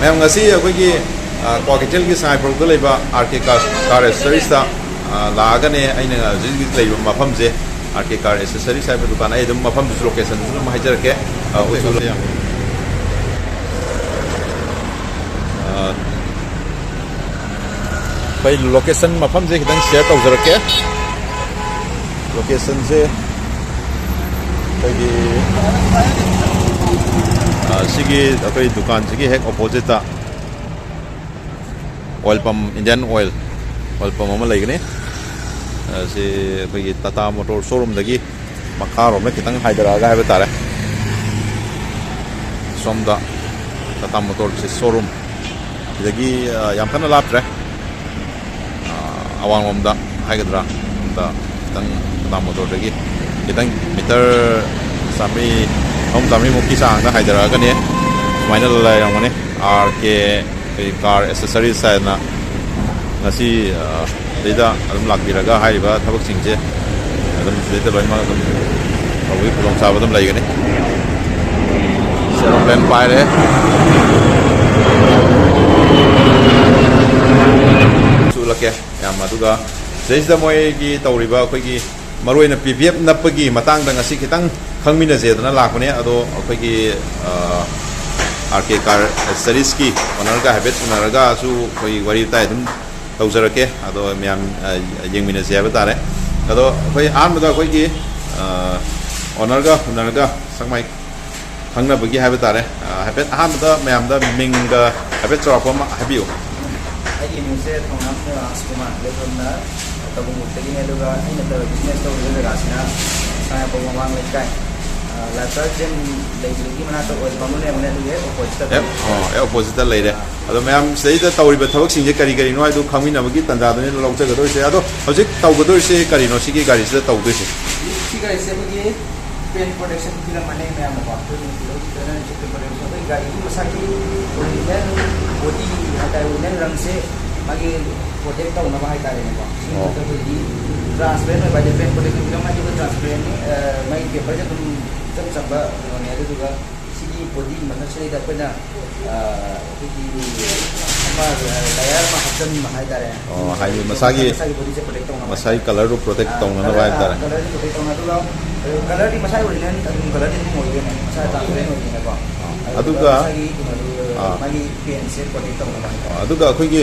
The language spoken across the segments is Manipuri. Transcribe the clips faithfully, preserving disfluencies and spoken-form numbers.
ꯃꯌꯥꯝ, ꯉꯁꯤ ꯑꯩꯈꯣꯏꯒꯤ, ꯑ, ꯀ꯭ꯋꯥꯀꯩꯊꯦꯜꯒꯤ ꯁꯉꯥꯏꯄ꯭ꯔꯧꯗ ꯂꯩꯕ ꯑꯥꯔ ꯀꯦ ꯀꯥꯔ, ꯀꯥꯔ ꯑꯦꯁꯦꯁꯔꯤꯁꯇ, ꯑ, ꯂꯥꯛꯑꯒꯅꯦ꯫ ꯑꯩꯅ ꯍꯧꯖꯤꯛ ꯍꯧꯖꯤꯛ ꯂꯩꯕ ꯃꯐꯝꯁꯦ ꯑꯥꯔ ꯀꯦ ꯀꯥꯔ ꯑꯦꯁꯦꯁꯔꯤꯁ ꯍꯥꯏꯕ ꯗꯨꯀꯥꯟ꯫ ꯑꯩ ꯑꯗꯨꯝ ꯃꯐꯝꯗꯨꯁꯨ, ꯂꯣꯀꯦꯁꯟꯗꯨꯁꯨ ꯑꯗꯨꯝ ꯍꯥꯏꯖꯔꯛꯀꯦ꯫ ꯑ, ꯎꯠꯁꯨ-, ꯑ, ꯑꯩꯈꯣꯏ ꯂꯣꯀꯦꯁꯟ ꯃꯐꯝꯁꯦ ꯈꯤꯇꯪ ꯁꯤꯌꯔ ꯇꯧꯖꯔꯛꯀꯦ꯫ ꯂꯣꯀꯦꯁꯟꯁꯦ ꯑꯩꯈꯣꯏꯒꯤ, ꯑ, ꯁꯤꯒꯤ ꯑꯩꯈꯣꯏ ꯗꯨꯀꯥꯟꯁꯤꯒꯤ ꯍꯦꯛ ꯑꯣꯄꯣꯖꯤꯠꯇ oil pump, Indian oil oil pump ꯑꯃ ꯂꯩꯒꯅꯤ꯫ ꯑ, ꯁꯤ ꯑꯩꯈꯣꯏꯒꯤ ꯇꯥꯇꯥ ꯃꯣꯇꯣꯔ ꯁꯣꯔꯨꯝꯗꯒꯤ ꯃꯈꯥꯔꯣꯝꯗ ꯈꯤꯇꯪ ꯍꯥꯏꯊꯔꯛꯑꯒ ꯍꯥꯏꯕ ꯇꯥꯔꯦ, ꯁꯣꯝꯗ ꯇꯥꯇꯥ ꯃꯣꯇꯣꯔꯁ ꯁꯣꯔꯨꯝ ꯁꯤꯗꯒꯤ, ꯑ, ꯌꯥꯝ ꯀꯟꯅ ꯂꯥꯞꯇ꯭ꯔꯦ꯫ ꯑ, ꯑꯋꯥꯡꯂꯣꯝꯗ ꯍꯥꯏꯒꯗ꯭ꯔꯥ, ꯑꯗ ꯈꯤꯇꯪ ꯇꯥꯇꯥ ꯃꯣꯇꯣꯔꯗꯒꯤ ꯈꯤꯇꯪ ꯃꯤꯇꯔ ꯆꯥꯝꯃꯔꯤ, ꯆꯍꯨꯝ ꯆꯥꯝꯃꯔꯤꯃꯨꯛꯀꯤ ꯆꯥꯡꯗ ꯍꯥꯏꯊꯔꯛꯑꯒꯅꯤ ꯁꯨꯃꯥꯏꯅ ꯂꯩꯔꯝꯒꯅꯤ ꯑꯥꯔ ꯀꯦ ꯑꯩꯈꯣꯏ ꯀꯥꯔ ꯑꯦꯁꯦꯁꯔꯤꯁ ꯍꯥꯏꯗꯅ꯫ ꯉꯁꯤ, ꯑ, ꯁꯤꯗꯩꯗ ꯑꯗꯨꯝ ꯂꯥꯛꯄꯤꯔꯒ ꯍꯥꯏꯔꯤꯕ ꯊꯕꯛꯁꯤꯡꯁꯦ ꯑꯗꯨꯝ ꯁꯤꯗꯩꯗ ꯂꯣꯏꯅꯃꯛ ꯑꯗꯨꯝ ꯇꯧꯕꯒꯤ ꯈꯨꯗꯣꯡꯆꯥꯕ ꯑꯗꯨꯝ ꯂꯩꯒꯅꯤ꯫ ꯑꯦꯔꯣꯄ꯭ꯂꯦꯟ ꯄꯥꯏꯔꯦ꯫ ꯎꯠꯂꯛꯀꯦ ꯌꯥꯝ꯫ ꯑꯗꯨꯒ ꯁꯤꯗꯩꯁꯤꯗ ꯃꯣꯏꯒꯤ ꯇꯧꯔꯤꯕ ꯑꯩꯈꯣꯏꯒꯤ ꯃꯔꯨꯑꯣꯏꯅ ꯄꯤ ꯚꯤ ꯑꯦꯐ ꯅꯞꯄꯒꯤ ꯃꯇꯥꯡꯗ ꯉꯁꯤ ꯈꯤꯇꯪ ꯈꯪꯃꯤꯟꯅꯁꯦꯗꯅ ꯂꯥꯛꯄꯅꯦ꯫ ꯑꯗꯣ ꯑꯩꯈꯣꯏꯒꯤ, ꯑ, ꯑꯥꯔ ꯀꯦ ꯀꯥꯔ ꯑꯦꯁꯦꯁꯔꯤꯁꯀꯤ ꯑꯣꯅꯔꯒ ꯍꯥꯏꯐꯦꯠ ꯎꯅꯔꯒꯁꯨ ꯑꯩꯈꯣꯏ ꯋꯥꯔꯤ ꯋꯥꯇꯥꯏ ꯑꯗꯨꯝ ꯇꯧꯖꯔꯛꯀꯦ꯫ ꯑꯗꯣ ꯃꯌꯥꯝ, ꯑ, ꯌꯦꯡꯃꯤꯟꯅꯁꯦ ꯍꯥꯏꯕ ꯇꯥꯔꯦ꯫ ꯑꯗꯣ ꯑꯩꯈꯣꯏ ꯑꯍꯥꯟꯕꯗ ꯑꯩꯈꯣꯏꯒꯤ, ꯑ, ꯑꯣꯅꯔꯒ ꯎꯅꯔꯒ ꯁꯛꯃꯥꯏ ꯈꯪꯅꯕꯒꯤ ꯍꯥꯏꯕ ꯇꯥꯔꯦ꯫ ꯑ, ꯍꯥꯏꯐꯦꯠ ꯑꯍꯥꯟꯕꯗ ꯃꯌꯥꯝꯗ ꯃꯤꯡꯒ ꯍꯥꯏꯐꯦꯠ ꯆꯥꯎꯔꯥꯛꯄ ꯑꯃ ꯍꯥꯏꯕꯤꯌꯨ꯫ ꯑꯩꯒꯤ ꯃꯤꯡꯁꯦ ꯊꯧꯅꯥꯝ ꯔꯥꯖꯀꯨꯃꯥꯔ, ꯂꯩꯐꯝꯅ ꯇꯧꯕꯨꯜꯃꯨꯛꯇꯒꯤꯅꯦ, ꯑꯗꯨꯒ ꯑꯩꯅ ꯇꯧ-, ꯕꯤꯖꯤꯅꯦꯁ ꯇꯧꯔꯤꯕ ꯖꯒꯥꯁꯤꯅ ꯁꯉꯥꯏꯄ꯭ꯔꯧ ꯃꯃꯥꯡ ꯂꯩꯀꯥꯏ, ꯑ, ꯂꯥꯏꯐ ꯁ꯭ꯇꯥꯏꯜ ꯖꯤꯝ ꯂꯩꯕꯗꯨꯒꯤ ꯃꯅꯥꯛꯇ ꯑꯣꯏꯜ ꯄꯝ ꯑꯃ ꯂꯩꯔꯝꯒꯅꯤ, ꯑꯗꯨꯒꯤ ꯍꯦꯛ ꯑꯣꯄꯣꯖꯤꯠꯇ ꯑꯦ, ꯑꯗꯨꯝ꯫ ꯑꯣ, ꯑꯦ, ꯑꯣꯄꯣꯖꯤꯠꯇ ꯂꯩꯔꯦ꯫ ꯑꯗꯣ ꯃꯌꯥꯝ ꯁꯤꯗꯩꯗ ꯇꯧꯔꯤꯕ ꯊꯕꯛꯁꯤꯡꯁꯦ ꯀꯔꯤ ꯀꯔꯤꯅꯣ ꯍꯥꯏꯗꯨ ꯈꯪꯃꯤꯟꯅꯕꯒꯤ ꯇꯥꯟꯖꯥꯗꯨꯅꯤ ꯂꯧꯖꯒꯗꯣꯏꯁꯦ꯫ ꯑꯗꯣ ꯍꯧꯖꯤꯛ ꯇꯧꯒꯗꯣꯏꯁꯦ ꯀꯔꯤꯅꯣ ꯁꯤꯒꯤ ꯒꯥꯔꯤꯁꯤꯗ ꯇꯧꯗꯣꯏꯁꯦ? ꯁꯤ ꯒꯥꯔꯤꯁꯦ ꯑꯩꯈꯣꯏꯒꯤ ꯄꯦꯟ ꯄ꯭ꯔꯣꯇꯦꯛꯁꯟ ꯄꯤꯔꯝꯃꯅꯤ ꯃꯌꯥꯝꯅꯀꯣ꯫ ꯑꯩꯈꯣꯏ ꯃꯅꯤꯄꯨꯔꯗ ꯍꯧꯖꯤꯛ ꯆꯠꯅꯔꯤꯁꯦ ꯄꯦꯟ ꯄ꯭ꯔꯣꯇꯦꯛꯁꯟ꯫ ꯑꯩꯈꯣꯏ ꯒꯥꯔꯤꯒꯤ ꯃꯁꯥꯒꯤ ꯑꯣꯔꯤꯖꯤꯅꯦꯜ ꯕꯣꯗꯤ ꯍꯥꯏꯇꯥꯔꯦ, ꯑꯣꯔꯤꯖꯤꯅꯦꯜ ꯔꯪꯁꯦ ꯃꯥꯒꯤ ꯄ꯭ꯔꯣꯇꯦꯛ ꯇꯧꯅꯕ ꯍꯥꯏꯇꯥꯔꯦꯅꯦꯀꯣ꯫ ꯁꯤꯒꯤ ꯑꯣ꯫ ꯃꯊꯛꯇ ꯑꯩꯈꯣꯏꯒꯤ ꯇ꯭ꯔꯥꯟꯁꯄꯦꯔꯦꯟ ꯑꯣꯏꯕ ꯍꯥꯏꯗꯤ ꯄꯦꯟ ꯄ꯭ꯔꯣꯇꯦꯛꯁꯟ ꯄꯤꯔꯝꯃꯅꯤ, ꯑꯩꯈꯣꯏ ꯇ꯭ꯔꯥꯟꯁꯄꯦꯔꯦꯟꯅꯤ꯫ ꯑ, ꯃꯥꯒꯤ ꯄꯦꯄꯔꯁꯦ ꯑꯗꯨꯝ ꯏꯆꯝ ꯆꯝꯕ ꯀꯩꯅꯣꯅꯦ꯫ ꯑꯗꯨꯗꯨꯒ ꯁꯤꯒꯤ ꯕꯣꯗꯤ ꯃꯊꯛꯁꯤꯗꯩꯗ ꯑꯩꯈꯣꯏꯅ ꯑꯩꯈꯣꯏꯒꯤ ꯑꯃ ꯂꯥꯌꯔ ꯑꯃ ꯍꯥꯞꯆꯤꯟꯕ ꯍꯥꯏꯇꯥꯔꯦ꯫ ꯑꯣ, ꯍꯥꯏꯗꯤ ꯃꯁꯥꯒꯤ ꯃꯁꯥꯒꯤ ꯕꯣꯗꯤꯁꯦ ꯄ꯭ꯔꯣꯇꯦꯛ ꯇꯧꯅꯕ ꯃꯁꯥꯒꯤ ꯀꯂꯔꯗꯨ ꯄ꯭ꯔꯣꯇꯦꯛ ꯇꯧꯅꯅꯕ ꯍꯥꯏꯇꯥꯔꯦ꯫ ꯀꯂꯔꯗꯤ ꯄ꯭ꯔꯣꯇꯦꯛ ꯇꯧꯅ ꯑꯗꯨꯒ ꯀꯂꯔꯗꯤ ꯃꯁꯥꯒꯤ ꯑꯣꯔꯤꯖꯤꯅꯦꯜ ꯑꯗꯨꯝ ꯀꯂꯔꯗꯤ ꯑꯗꯨꯝ ꯑꯣꯏꯗꯣꯏꯅꯦ, ꯃꯁꯥ ꯇ꯭ꯔꯥꯟꯁꯄꯦꯔꯦꯟ ꯑꯣꯏꯗꯣꯏꯅꯦꯀꯣ꯫ ꯑꯗꯨꯒ ꯃꯁꯥꯒꯤ ꯀꯩꯅꯣꯗꯨ ꯑꯥ꯫ ꯃꯥꯒꯤ ꯄꯦꯟꯁꯦ ꯄ꯭ꯔꯣꯇꯦꯛ ꯇꯧꯅꯕ ꯍꯥꯏꯇꯥꯔꯦ꯫ ꯑꯗꯨꯒ ꯑꯩꯈꯣꯏꯒꯤ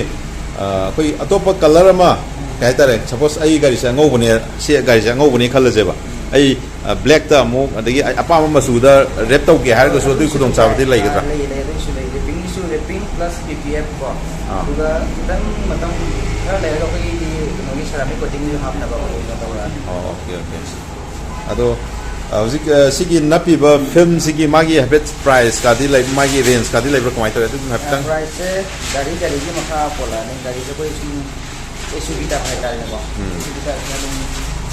ꯑ, ꯑꯩꯈꯣꯏ ꯑꯇꯣꯞꯄ ꯀꯂꯔ ꯑꯃ ꯀꯩ ꯍꯥꯏꯇꯥꯔꯦ, ꯁꯄꯣꯁ ꯑꯩ ꯒꯥꯔꯤꯁꯦ ꯑꯉꯧꯕꯅꯦ, ꯁꯤ ꯒꯥꯔꯤꯁꯦ ꯑꯉꯧꯕꯅꯦ ꯈꯜꯂꯁꯦꯕ, ꯑꯩ ꯕ꯭ꯂꯦꯛꯇ ꯑꯃꯨꯛ ꯑꯗꯒꯤ ꯑꯩ ꯑꯄꯥꯝꯕ ꯃꯆꯨꯗ ꯔꯦꯞ ꯇꯧꯒꯦ ꯍꯥꯏꯔꯒꯁꯨ ꯑꯗꯨꯒꯤ ꯈꯨꯗꯣꯡꯆꯥꯕꯗꯤ ꯂꯩꯒꯗ꯭ꯔꯥ? ꯂꯩꯌꯦ, ꯂꯩꯌꯦ, ꯑꯗꯨꯒꯤꯁꯨ ꯂꯩ꯫ ꯔꯦꯄꯤꯡꯒꯤꯁꯨ, ꯔꯦꯄꯤꯡ ꯄ꯭ꯂꯁ ꯄꯤ ꯄꯤ ꯑꯦꯐ ꯀꯣ꯫ ꯑꯥ꯫ ꯑꯗꯨꯒ ꯈꯤꯇꯪ ꯃꯇꯝ ꯈꯔ ꯂꯩꯔꯒ ꯑꯩꯈꯣꯏꯒꯤ ꯀꯩꯅꯣꯒꯤ ꯁꯦꯔꯥꯃꯤꯛ ꯀꯣꯇꯤꯡꯁꯨ ꯍꯥꯞꯅꯕ ꯑꯩꯈꯣꯏ ꯀꯩꯅꯣ ꯇꯧꯔꯛꯑꯅꯤ꯫ ꯑꯣ, ꯑꯣꯀꯦ, ꯑꯣꯀꯦ꯫ ꯑꯗꯣ ꯑ, ꯍꯧꯖꯤꯛ ꯑ, ꯁꯤꯒꯤ ꯅꯞꯄꯤꯕ ꯐꯤꯂꯝꯁꯤꯒꯤ ꯃꯥꯒꯤ ꯍꯥꯏꯐꯦꯠ ꯄ꯭ꯔꯥꯏꯁꯀꯗꯤ ꯂꯩ, ꯃꯥꯒꯤ ꯔꯦꯟꯖꯀꯗꯤ ꯂꯩꯕ꯭ꯔꯥ, ꯀꯃꯥꯏꯅ ꯇꯧꯋꯤ? ꯑꯗꯨ ꯍꯥꯏꯐꯦꯠꯇꯪ꯫ ꯄ꯭ꯔꯥꯏꯁꯁꯦ ꯒꯥꯔꯤ ꯒꯥꯔꯤꯒꯤ ꯃꯈꯥ ꯄꯣꯜꯂꯛꯑꯅꯤ꯫ ꯒꯥꯔꯤꯁꯦ ꯑꯩꯈꯣꯏ ꯁꯨꯝ ꯑꯦꯁ ꯌꯨ ꯚꯤ ꯇꯥꯏꯞ ꯍꯥꯏꯇꯥꯔꯦꯅꯦꯀꯣ꯫ ꯎꯝ꯫ ꯑꯦꯁ ꯌꯨ ꯚꯤ ꯇꯥꯏꯞꯁꯤꯅ ꯑꯗꯨꯝ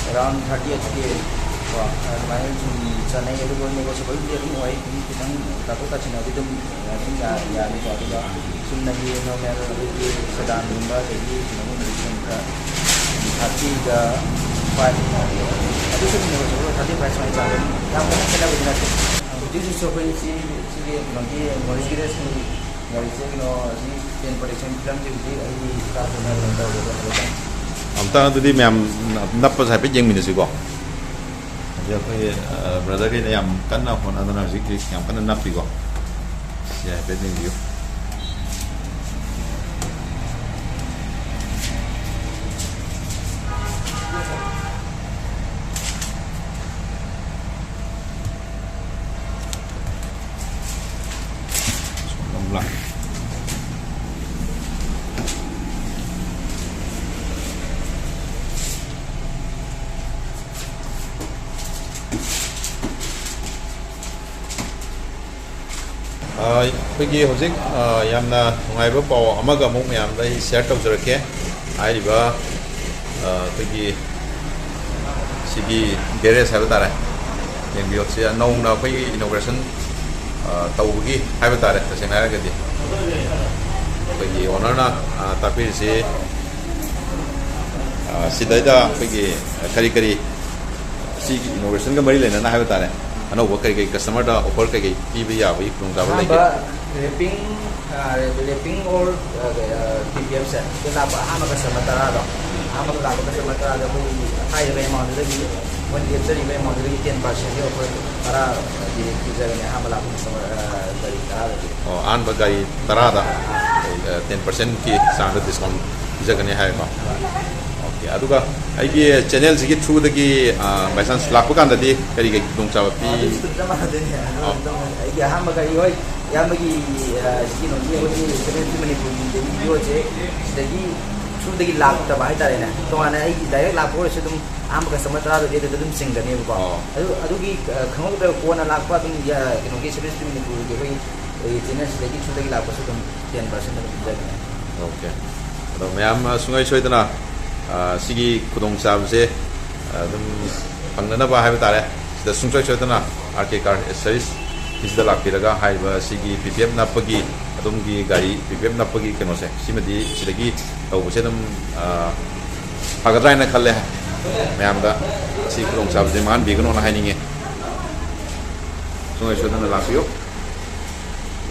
ꯑꯦꯔꯥꯎꯟ ꯊꯥꯔꯇꯤ ꯑꯩꯠ ꯀꯦ ꯀꯣ, ꯑꯗꯨꯃꯥꯏꯅ ꯁꯨꯝ ꯆꯠꯅꯩ꯫ ꯑꯗꯨꯕꯨ ꯅꯦꯒꯣꯁꯤꯌꯦꯕꯜꯕꯨꯗꯤ ꯑꯗꯨꯝ ꯑꯣꯏ꯫ ꯃꯤ ꯈꯤꯇꯪ ꯇꯥꯊꯣꯛ ꯇꯥꯁꯤꯟꯅꯕꯗꯤ ꯑꯗꯨꯝ ꯑꯗꯨꯝ ꯌꯥ-, ꯌꯥꯅꯤꯀꯣ꯫ ꯑꯗꯨꯒ ꯆꯨꯝꯅꯒꯤ ꯅꯣꯔꯃꯦꯜ ꯑꯩꯈꯣꯏꯒꯤ ꯁꯦꯗꯥꯟꯒꯨꯝꯕ ꯑꯗꯒꯤ ꯀꯩꯅꯣꯒꯨꯝꯕꯗꯤ ꯑꯗꯨꯝ ꯈꯔ ꯊꯥꯔꯇꯤꯒ ꯐꯥꯏꯚ, ꯑꯗꯨꯁꯨ ꯑꯗꯨꯝ ꯅꯦꯒꯣꯁꯤꯌꯦꯕꯜ, ꯊꯥꯔꯇꯤ ꯐꯥꯏꯚ ꯁꯨꯃꯥꯏꯅ ꯆꯥꯡ ꯑꯗꯨꯝ ꯌꯥꯝ ꯀꯟꯅ ꯈꯦꯠꯅꯕꯗꯤ ꯅꯠꯇꯦ꯫ ꯍꯧꯖꯤꯛ ꯍꯧꯖꯤꯛꯁꯨ ꯑꯩꯈꯣꯏ ꯁꯤ, ꯁꯤꯒꯤ ꯀꯩꯅꯣꯒꯤ ꯃꯣꯔꯤꯁ ꯒꯦꯔꯦꯖꯀꯤ ꯒꯥꯔꯤꯁꯦ ꯀꯩꯅꯣ ꯍꯧꯖꯤꯛ ꯄꯦꯟ ꯄ꯭ꯔꯣꯇꯦꯛꯁꯟ ꯐꯤꯂꯝꯁꯦ ꯍꯧꯖꯤꯛ ꯑꯩꯒꯤ ꯏꯁꯇꯥꯐꯇꯨꯅ ꯀꯩꯅꯣ ꯇꯧꯔꯦ, ꯑꯗꯣ ꯍꯥꯏꯐꯦꯠꯇꯪ ꯑꯝꯇꯪ ꯑꯗꯨꯗꯤ ꯃꯌꯥꯝ ꯅꯞꯄꯁꯦ ꯍꯥꯏꯐꯦꯠ ꯌꯦꯡꯃꯤꯟꯅꯁꯤꯀꯣ꯫ ꯍꯧꯖꯤꯛ ꯑꯩꯈꯣꯏꯒꯤ, ꯑ, ꯕ꯭ꯔꯗꯔꯈꯩꯅ ꯌꯥꯝ ꯀꯟꯅ ꯍꯣꯠꯅꯗꯅ ꯍꯧꯖꯤꯛ ꯌꯥꯝ ꯀꯟꯅ ꯅꯞꯄꯤꯀꯣ꯫ ꯁꯤ ꯍꯥꯏꯐꯦꯠ ꯌꯦꯡꯕꯤꯌꯨ꯫ ꯁꯣꯝꯗ ꯑꯃꯨꯛ ꯂꯥꯛꯀꯦ꯫ ꯑ, ꯑꯩꯈꯣꯏꯒꯤ ꯍꯧꯖꯤꯛ, ꯑ, ꯌꯥꯝꯅ ꯅꯨꯡꯉꯥꯏꯕ ꯄꯥꯎ ꯑꯃꯒ ꯑꯃꯨꯛ ꯃꯌꯥꯝꯗ ꯑꯩ ꯁꯤꯌꯔ ꯇꯧꯖꯔꯛꯀꯦ꯫ ꯍꯥꯏꯔꯤꯕ, ꯑ, ꯑꯩꯈꯣꯏꯒꯤ ꯁꯤꯒꯤ ꯒꯦꯔꯦꯖ ꯍꯥꯏꯕ ꯇꯥꯔꯦ, ꯌꯦꯡꯕꯤꯌꯣ꯫ ꯁꯤ ꯅꯧꯅ ꯑꯩꯈꯣꯏꯒꯤ ꯏꯅꯣꯒ꯭ꯔꯦꯁꯟ, ꯑ, ꯇꯧꯕꯒꯤ ꯍꯥꯏꯕ ꯇꯥꯔꯦ, ꯇꯁꯦꯡꯅ ꯍꯥꯏꯔꯒꯗꯤ ꯑꯩꯈꯣꯏꯒꯤ ꯑꯣꯅꯔꯅ, ꯑ, ꯇꯥꯛꯄꯤꯔꯤꯁꯤ, ꯑ, ꯁꯤꯗꯩꯗ ꯑꯩꯈꯣꯏꯒꯤ ꯀꯔꯤ ꯀꯔꯤ ꯁꯤꯒꯤ ꯏꯅꯣꯒ꯭ꯔꯦꯁꯟꯒ ꯃꯔꯤ ꯂꯩꯅꯅ ꯍꯥꯏꯕ ꯇꯥꯔꯦ, ꯑꯅꯧꯕ ꯀꯩ ꯀꯩ customerꯗ offer ꯀꯩ ꯀꯩ ꯄꯤꯕ ꯌꯥꯕꯒꯤ ꯈꯨꯗꯣꯡꯆꯥꯕ ꯂꯩꯒꯦ? ꯑꯍꯥꯟꯕ wrapping, wrapping or P P Fꯁꯦ ꯁꯤꯗ ꯂꯥꯛꯄ ꯑꯍꯥꯟꯕ customer ꯇꯔꯥꯗꯣ, ꯑꯍꯥꯟꯕ ꯂꯥꯛꯄ customer ꯇꯔꯥꯗ ꯑꯩꯈꯣꯏꯒꯤ ꯍꯥꯏꯔꯤꯕ amountꯗꯨꯗꯒꯤ ꯃꯣꯏꯅ ꯂꯦꯞꯆꯔꯤꯕ amountꯗꯨꯗꯒꯤ ten percentꯀꯤ offer ꯇꯔꯥ ꯄꯤꯖꯒꯅꯤ ꯑꯍꯥꯟꯕ ꯂꯥꯛꯄ customer ꯒꯥꯔꯤ ꯇꯔꯥꯗꯗꯤ꯫ ꯑꯣ, ꯑꯍꯥꯟꯕ ꯒꯥꯔꯤ ꯇꯔꯥꯗ ten percentꯀꯤ ꯆꯥꯡꯗ discount ꯄꯤꯖꯒꯅꯤ ꯍꯥꯏꯀꯣ? Okay, ꯑꯗꯨꯒ ꯑꯩꯒꯤ channelꯁꯤꯒꯤ throughꯗꯒꯤ by chance ꯂꯥꯛꯄ ꯀꯥꯟꯗꯗꯤ ꯀꯔꯤ ꯀꯔꯤ ꯈꯨꯗꯣꯡꯆꯥꯕ ꯄꯤ? ꯑꯗꯨꯁꯨ ꯑꯗꯨꯝ ꯆꯞ ꯃꯥꯟꯅꯗꯣꯏꯅꯦ꯫ ꯑꯗꯨ ꯑꯗꯨꯝ ꯑꯩꯒꯤ ꯑꯍꯥꯟꯕ ꯒꯥꯔꯤ, ꯍꯣꯏ, ꯏꯌꯥꯝꯕꯒꯤ ꯀꯩꯅꯣꯒꯤ ꯑꯩꯈꯣꯏꯒꯤ ꯁꯦꯟꯇ꯭ꯔꯦꯜ ꯃꯅꯤꯄꯨꯔꯒꯤ ꯌꯣꯠꯁꯦ ꯁꯤꯗꯒꯤ throughꯗꯒꯤ ꯂꯥꯛꯇꯕ ꯍꯥꯏꯇꯥꯔꯦꯅꯦ꯫ ꯇꯣꯉꯥꯟꯅ ꯑꯩꯒꯤ direct ꯂꯥꯛꯄ ꯑꯣꯏꯔꯁꯨ ꯑꯗꯨꯝ ꯑꯍꯥꯟꯕ customer ꯇꯔꯥꯗꯨꯗꯤ ꯑꯗꯨꯗ ꯑꯗꯨꯝ ꯆꯤꯡꯒꯅꯦꯕꯀꯣ꯫ ꯑꯣ꯫ ꯑꯗꯨ ꯑꯗꯨꯒꯤ ꯈꯪꯍꯧꯗ꯭ꯔꯒ ꯀꯣꯟꯅ ꯂꯥꯛꯄ ꯑꯗꯨꯝ ꯀꯩꯅꯣꯒꯤ ꯁꯦꯟꯇ꯭ꯔꯦꯜ ꯃꯅꯤꯄꯨꯔꯒꯤ ꯑꯩꯈꯣꯏꯒꯤ channelꯁꯤꯗꯒꯤ throughꯗꯒꯤ ꯂꯥꯛꯄꯁꯨ ꯑꯗꯨꯝ ten percent ꯑꯗꯨꯝ ꯄꯤꯖꯒꯅꯤ꯫ Okay, ꯑꯗꯣ ꯃꯌꯥꯝ ꯁꯨꯡꯁꯣꯏ ꯁꯣꯏꯗꯅ ꯁꯤꯒꯤ ꯈꯨꯗꯣꯡꯆꯥꯕꯁꯦ ꯑꯗꯨꯝ ꯐꯪꯅꯅꯕ ꯍꯥꯏꯕ ꯇꯥꯔꯦ꯫ ꯁꯤꯗ ꯁꯨꯡꯁꯣꯏ ꯁꯣꯏꯗꯅ R K Car Accessories ꯁꯤꯗ ꯂꯥꯛꯄꯤꯔꯒ ꯍꯥꯏꯔꯤꯕ ꯁꯤꯒꯤ P P F ꯅꯞꯄꯒꯤ, ꯑꯗꯣꯝꯒꯤ ꯒꯥꯔꯤ P P F ꯅꯞꯄꯒꯤ ꯀꯩꯅꯣꯁꯦ, ꯁꯤꯃꯗꯤ ꯁꯤꯗꯒꯤ ꯇꯧꯕꯁꯦ ꯑꯗꯨꯝ ꯐꯒꯗ꯭ꯔꯥ ꯍꯥꯏꯅ ꯈꯜꯂꯦ꯫ ꯃꯌꯥꯝꯗ ꯁꯤ ꯈꯨꯗꯣꯡꯆꯥꯕꯁꯦ ꯃꯥꯡꯍꯟꯕꯤꯒꯅꯣꯅ ꯍꯥꯏꯅꯤꯡꯉꯦ꯫ ꯁꯨꯡꯁꯣꯏ ꯁꯣꯏꯗꯅ ꯂꯥꯛꯄꯤꯌꯨ꯫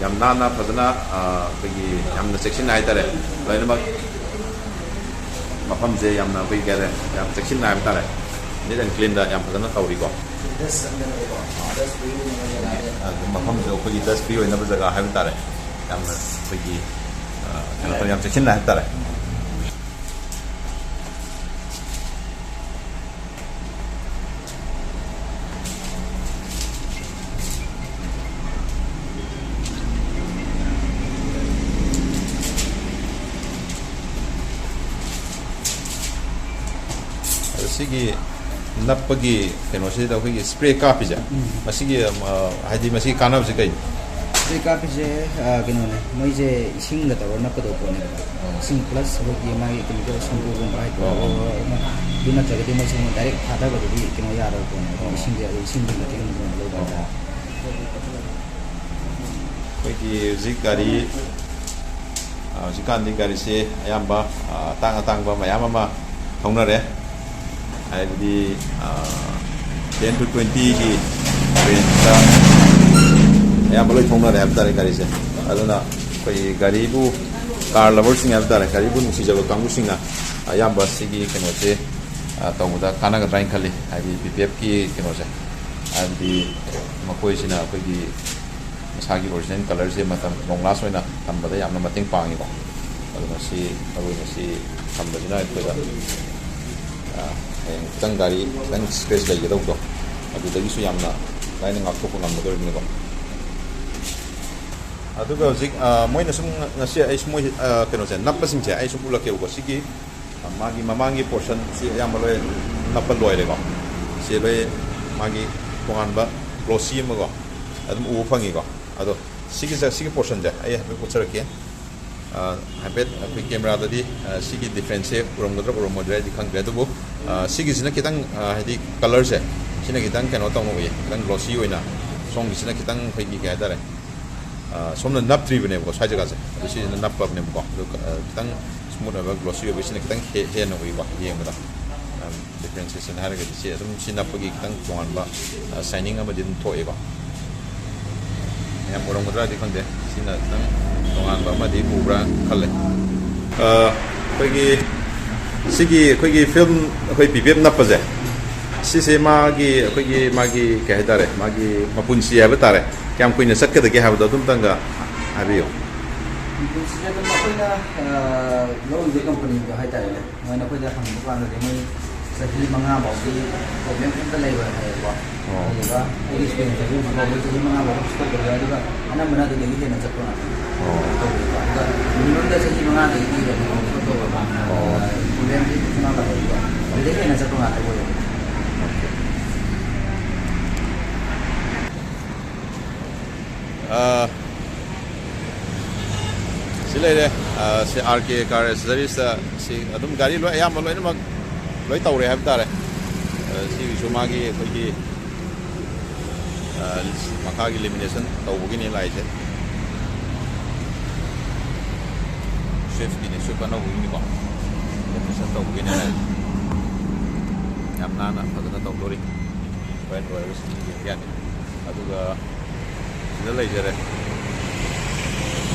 ꯌꯥꯝ ꯅꯥꯟꯅ ꯐꯖꯅ ꯑꯩꯈꯣꯏꯒꯤ ꯌꯥꯝꯅ ꯆꯦꯛꯁꯤꯟꯅ ꯍꯥꯏꯇꯥꯔꯦ, ꯂꯣꯏꯅꯃꯛ ꯃꯐꯝꯁꯦ ꯌꯥꯝꯅ ꯑꯩꯈꯣꯏꯒꯤ ꯀꯩ ꯍꯥꯏꯇꯥꯔꯦ, ꯌꯥꯝ ꯆꯦꯛꯁꯤꯟꯅ ꯍꯥꯏꯕ ꯇꯥꯔꯦ, neat and cleanꯗ ꯌꯥꯝ ꯐꯖꯅ ꯇꯧꯔꯤꯀꯣ꯫ ꯑꯗꯨ ꯃꯐꯝꯁꯨ ꯑꯩꯈꯣꯏꯒꯤ dust free ꯑꯣꯏꯅꯕ ꯖꯒꯥ ꯍꯥꯏꯕ ꯇꯥꯔꯦ, ꯌꯥꯝꯅ ꯑꯩꯈꯣꯏꯒꯤ ꯀꯩꯅꯣ ꯇꯧꯔꯦ, ꯌꯥꯝ ꯆꯦꯛꯁꯤꯟꯅ ꯍꯥꯏꯕ ꯇꯥꯔꯦ꯫ ꯑꯗꯣ ꯁꯤꯒꯤ ꯅꯞꯄꯒꯤ ꯀꯩꯅꯣꯁꯤꯗ ꯑꯩꯈꯣꯏꯒꯤ spray ꯀꯥꯞꯄꯤꯁꯦ, ꯃꯁꯤꯒꯤ ꯍꯥꯏꯗꯤ ꯃꯁꯤꯒꯤ ꯀꯥꯟꯅꯕꯁꯦ ꯀꯩꯅꯣ? Spray ꯀꯥꯞꯄꯤꯁꯦ ꯀꯩꯅꯣꯅꯦ, ꯃꯣꯏꯁꯦ ꯏꯁꯤꯡꯒ ꯇꯧꯔꯒ ꯅꯞꯀꯗꯧꯕ ꯄꯣꯠꯅꯦꯕ꯫ ꯏꯁꯤꯡ plus ꯑꯩꯈꯣꯏꯒꯤ ꯃꯥꯒꯤ chemical shampooꯒꯨꯝꯕ ꯍꯥꯏꯇꯥꯔꯦ, ꯑꯗꯨ ꯅꯠꯇ꯭ꯔꯒꯗꯤ ꯃꯣꯏꯁꯦ ꯑꯃꯨꯛ direct ꯊꯥꯗꯕꯗꯗꯤ ꯀꯩꯅꯣ ꯌꯥꯗꯕ ꯄꯣꯠꯅꯦꯕ꯫ ꯏꯁꯤꯡꯁꯦ ꯑꯗꯨ ꯏꯁꯤꯡꯒꯤ ꯃꯇꯤꯛ ꯑꯗꯨꯝ ꯂꯧꯕ ꯍꯥꯏꯇꯥꯔꯦ꯫ ꯑꯩꯈꯣꯏꯒꯤ ꯍꯧꯖꯤꯛ ꯒꯥꯔꯤ ꯍꯧꯖꯤꯛꯀꯥꯟꯗꯤ ꯒꯥꯔꯤꯁꯦ ꯑꯌꯥꯝꯕ ꯑꯇꯥꯡ ꯑꯇꯥꯡꯕ ꯃꯌꯥꯝ ꯑꯃ ꯊꯧꯅꯔꯦ꯫ ꯍꯥꯏꯕꯗꯤ ten to twentyꯒꯤ ꯔꯦꯟꯖꯇ ꯑꯌꯥꯝꯕ ꯂꯣꯏ ꯊꯧꯅꯔꯦ ꯍꯥꯏꯕ ꯇꯥꯔꯦ ꯒꯥꯔꯤꯁꯦ꯫ ꯑꯗꯨꯅ ꯑꯩꯈꯣꯏꯒꯤ ꯒꯥꯔꯤꯕꯨ, ꯀꯥꯔ ꯂꯚꯔꯁꯤꯡ ꯍꯥꯏꯕ ꯇꯥꯔꯦ, ꯒꯥꯔꯤꯕꯨ ꯅꯨꯡꯁꯤꯖꯕ ꯀꯥꯡꯕꯨꯁꯤꯡꯅ ꯑꯌꯥꯝꯕ ꯁꯤꯒꯤ ꯀꯩꯅꯣꯁꯦ, ꯑ, ꯇꯧꯕꯗ ꯀꯥꯟꯅꯒꯗ꯭ꯔꯥ ꯍꯥꯏꯅ ꯈꯜꯂꯤ꯫ ꯍꯥꯏꯗꯤ ꯕꯤ ꯄꯤ ꯑꯦꯐꯀꯤ ꯀꯩꯅꯣꯁꯦ, ꯍꯥꯏꯕꯗꯤ ꯃꯈꯣꯏꯁꯤꯅ ꯑꯩꯈꯣꯏꯒꯤ ꯃꯁꯥꯒꯤ ꯑꯣꯔꯤꯖꯤꯅꯦꯜ ꯀꯂꯔꯁꯦ ꯃꯇꯝ ꯂꯣꯡ ꯂꯥꯁ ꯑꯣꯏꯅ ꯊꯝꯕꯗ ꯌꯥꯝꯅ ꯃꯇꯦꯡ ꯄꯥꯡꯉꯤꯀꯣ꯫ ꯑꯗꯨꯅ ꯁꯤ ꯃꯔꯨ ꯑꯣꯏꯅ ꯁꯤ ꯊꯝꯕꯁꯤꯅ ꯑꯩꯈꯣꯏꯗ, ꯑ, ꯍꯌꯦꯡ ꯈꯤꯇꯪ ꯒꯥꯔꯤ ꯈꯤꯇꯪ ꯁ꯭ꯀ꯭ꯔꯦꯆ ꯂꯩꯒꯗꯧꯕꯗꯣ, ꯑꯗꯨꯗꯒꯤꯁꯨ ꯌꯥꯝꯅ ꯂꯥꯏꯅ ꯉꯥꯛꯊꯣꯛꯄ ꯉꯝꯒꯗꯧꯔꯤꯕꯅꯤꯀꯣ꯫ ꯑꯗꯨꯒ ꯍꯧꯖꯤꯛ, ꯑ, ꯃꯣꯏꯅ ꯁꯨꯝ ꯉ-, ꯉꯁꯤ ꯑꯩ ꯁꯨꯝ ꯃꯣꯏ, ꯑ, ꯀꯩꯅꯣꯁꯦ ꯅꯞꯄꯁꯤꯡꯁꯦ ꯑꯩ ꯁꯨꯝ ꯎꯠꯂꯛꯀꯦꯕꯀꯣ꯫ ꯁꯤꯒꯤ, ꯑ, ꯃꯥꯒꯤ ꯃꯃꯥꯡꯒꯤ ꯄꯣꯔꯁꯟꯁꯤ ꯑꯌꯥꯝꯕ ꯂꯣꯏ ꯅꯞꯄ ꯂꯣꯏꯔꯦꯀꯣ꯫ ꯁꯤ ꯂꯣꯏ ꯃꯥꯒꯤ ꯇꯣꯉꯥꯟꯕ ꯒ꯭ꯂꯣꯁꯤ ꯑꯃꯀꯣ ꯑꯗꯨꯝ ꯎꯕ ꯐꯪꯉꯤꯀꯣ꯫ ꯑꯗꯣ ꯁꯤꯒꯤ ꯁꯤꯒꯤ ꯄꯣꯔꯁꯟꯁꯦ ꯑꯩ ꯍꯥꯏꯐꯦꯠ ꯎꯠꯆꯔꯛꯀꯦ꯫ ꯑ, ꯍꯥꯏꯐꯦꯠ ꯑꯩꯈꯣꯏ ꯀꯦꯃꯦꯔꯥꯗꯗꯤ, ꯑ, ꯁꯤꯒꯤ ꯗꯤꯐ꯭ꯔꯦꯟꯁꯁꯦ ꯎꯔꯝꯒꯗ꯭ꯔꯥ ꯎꯔꯝꯃꯣꯏꯗ꯭ꯔꯥ ꯍꯥꯏꯗꯤ ꯈꯪꯗ꯭ꯔꯦ, ꯑꯗꯨꯕꯨ, ꯑ, ꯁꯤꯒꯤꯁꯤꯅ ꯈꯤꯇꯪ, ꯑ, ꯍꯥꯏꯗꯤ ꯀꯂꯔꯁꯦ ꯁꯤꯅ ꯈꯤꯇꯪ ꯀꯩꯅꯣ ꯇꯧꯅ ꯎꯏꯌꯦ, ꯈꯤꯇꯪ ꯒ꯭ꯂꯣꯁꯤ ꯑꯣꯏꯅ꯫ ꯁꯣꯝꯒꯤꯁꯤꯅ ꯈꯤꯇꯪ ꯑꯩꯈꯣꯏꯒꯤ ꯀꯩ ꯍꯥꯏꯇꯥꯔꯦ, ꯑ, ꯁꯣꯝꯅ ꯅꯞꯇ꯭ꯔꯤꯕꯅꯦꯕꯀꯣ ꯁ꯭ꯋꯥꯏ ꯖꯒꯥꯁꯦ, ꯑꯗꯨ ꯁꯤꯁꯤꯅ ꯅꯞꯄꯕꯅꯦꯕꯀꯣ꯫ ꯑꯗꯨ, ꯑ, ꯈꯤꯇꯪ ꯁ꯭ꯃꯨꯠ ꯑꯣꯏꯕ ꯒ꯭ꯂꯣꯁꯤ ꯑꯣꯏꯕ ꯁꯤꯅ ꯈꯤꯇꯪ ꯍꯦ-, ꯍꯦꯟꯅ ꯎꯏꯀꯣ ꯌꯦꯡꯕꯗ꯫ ꯑ, ꯗꯤꯐ꯭ꯔꯦꯟꯁꯤꯌꯦꯁꯟ ꯍꯥꯏꯔꯒꯗꯤ ꯁꯤ ꯑꯗꯨꯝ ꯁꯤ ꯅꯞꯄꯒꯤ ꯈꯤꯇꯪ ꯇꯣꯉꯥꯟꯕ, ꯑ, ꯁꯥꯏꯅꯤꯡ ꯑꯃꯗꯤ ꯑꯗꯨꯝ ꯊꯣꯛꯑꯦꯀꯣ꯫ ꯃꯌꯥꯝ ꯎꯔꯝꯒꯗ꯭ꯔꯥꯗꯤ ꯈꯪꯗꯦ꯫ ꯁꯤꯅ ꯈꯤꯇꯪ ꯇꯣꯉꯥꯟꯕ ꯑꯃꯗꯤ ꯎꯕ꯭ꯔꯥ ꯈꯜꯂꯦ꯫ ꯑ, ꯑꯩꯈꯣꯏꯒꯤ ꯁꯤꯒꯤ ꯑꯩꯈꯣꯏꯒꯤ ꯐꯤꯜꯝ ꯑꯩꯈꯣꯏ ꯕꯤ ꯄꯤ ꯑꯦꯐ ꯅꯞꯄꯁꯦ, ꯁꯤꯁꯦ ꯃꯥꯒꯤ ꯑꯩꯈꯣꯏꯒꯤ ꯃꯥꯒꯤ ꯀꯩ ꯍꯥꯏꯇꯥꯔꯦ, ꯃꯥꯒꯤ ꯃꯄꯨꯟꯁꯤ ꯍꯥꯏꯕ ꯇꯥꯔꯦ, ꯀꯌꯥꯝ ꯀꯨꯏꯅ ꯆꯠꯀꯗꯒꯦ ꯍꯥꯏꯕꯗꯣ ꯑꯗꯨꯝꯇꯪꯒ ꯍꯥꯏꯕꯤꯌꯨ꯫ ꯃꯄꯨꯟꯁꯤꯁꯦ ꯑꯗꯨꯝ ꯑꯩꯈꯣꯏꯅ, ꯑ, ꯂꯧꯔꯤꯕ ꯀꯝꯄꯅꯤꯗꯣ ꯍꯥꯏꯇꯥꯔꯦꯅꯦ, ꯃꯣꯏꯅ ꯑꯩꯈꯣꯏꯗ ꯍꯪꯕ ꯀꯥꯟꯗꯗꯤ ꯃꯣꯏ ꯆꯍꯤ ꯃꯉꯥ ꯐꯥꯎꯗꯤ ꯄ꯭ꯔꯣꯕ꯭ꯂꯦꯝ ꯀꯩꯝꯇ ꯂꯩꯔꯣꯏ ꯍꯥꯏꯌꯦꯕꯀꯣ꯫ ꯑꯣ꯫ ꯑꯗꯨꯗꯨꯒ ꯑꯩꯒꯤ ꯑꯦꯛꯁꯄꯤꯔꯤꯌꯦꯟꯁꯇꯁꯨ ꯍꯧꯖꯤꯛ ꯐꯥꯎꯕ ꯆꯍꯤ ꯃꯉꯥ ꯐꯥꯎꯕ ꯁꯨꯛꯇꯧ ꯇꯧꯗ꯭ꯔꯤ, ꯑꯗꯨꯒ ꯑꯅꯝꯕꯅ ꯑꯗꯨꯗꯒꯤ ꯍꯦꯟꯅ ꯆꯠꯄ ꯉꯥꯛꯇꯅꯤ꯫ ꯑꯣ꯫ ꯇꯧꯗꯦꯕ꯫ ꯑꯗꯨꯒ ꯃꯤꯅꯤꯃꯝꯗ ꯆꯍꯤ ꯃꯉꯥꯗꯒꯤꯗꯤ ꯍꯦꯟꯅ ꯁꯨꯛꯇꯧ ꯇꯧꯔꯣꯏꯕ꯫ ꯑꯣ꯫ ꯄ꯭ꯔꯣꯕ꯭ꯂꯦꯝꯗꯤ ꯁꯨꯡꯂꯥꯛ ꯂꯥꯛꯂꯣꯏꯕ꯫ ꯑꯗꯨꯗꯒꯤ ꯍꯦꯟꯅ ꯆꯠꯄ ꯉꯥꯛꯇ ꯑꯣꯏꯌꯦꯕ꯫ ꯑꯥ, ꯁꯤ ꯂꯩꯔꯦ꯫ ꯑꯥ, ꯁꯤ ꯑꯥꯔ ꯀꯦ ꯀꯥꯔ ꯑꯦꯛꯁꯦꯁꯔꯤꯁꯇ ꯁꯤ ꯑꯗꯨꯝ ꯒꯥꯔꯤ ꯂꯣꯏ ꯑꯌꯥꯝꯕ ꯂꯣꯏꯅꯃꯛ ꯂꯣꯏ ꯇꯧꯔꯦ ꯍꯥꯏꯕ ꯇꯥꯔꯦ꯫ ꯑꯥ, ꯁꯤꯒꯤꯁꯨ ꯃꯥꯒꯤ ꯑꯩꯈꯣꯏꯒꯤ, ꯑꯥ, ꯃꯈꯥꯒꯤ ꯂꯦꯃꯤꯅꯦꯁꯟ ꯇꯧꯕꯒꯤꯅꯦ ꯂꯥꯛꯏꯁꯦ꯫ ꯁ꯭ꯋꯤꯐꯀꯤꯅꯦ, ꯁ꯭ꯋꯤꯐ ꯑꯅꯧꯕꯒꯤꯅꯤꯀꯣ꯫ ꯂꯦꯃꯤꯅꯦꯁꯟ ꯇꯧꯕꯒꯤꯅꯦ ꯂꯥꯛꯏꯁꯦ꯫ ꯌꯥꯝ ꯅꯥꯟꯅ ꯐꯖꯅ ꯇꯧꯗꯣꯔꯤ꯫ ꯍꯣꯔꯦꯟ ꯂꯣꯏꯔꯒ ꯁꯤ ꯌꯦꯡꯕ ꯌꯥꯅꯤ꯫ ꯑꯗꯨꯒ ꯁꯤꯗ ꯂꯩꯖꯔꯦ꯫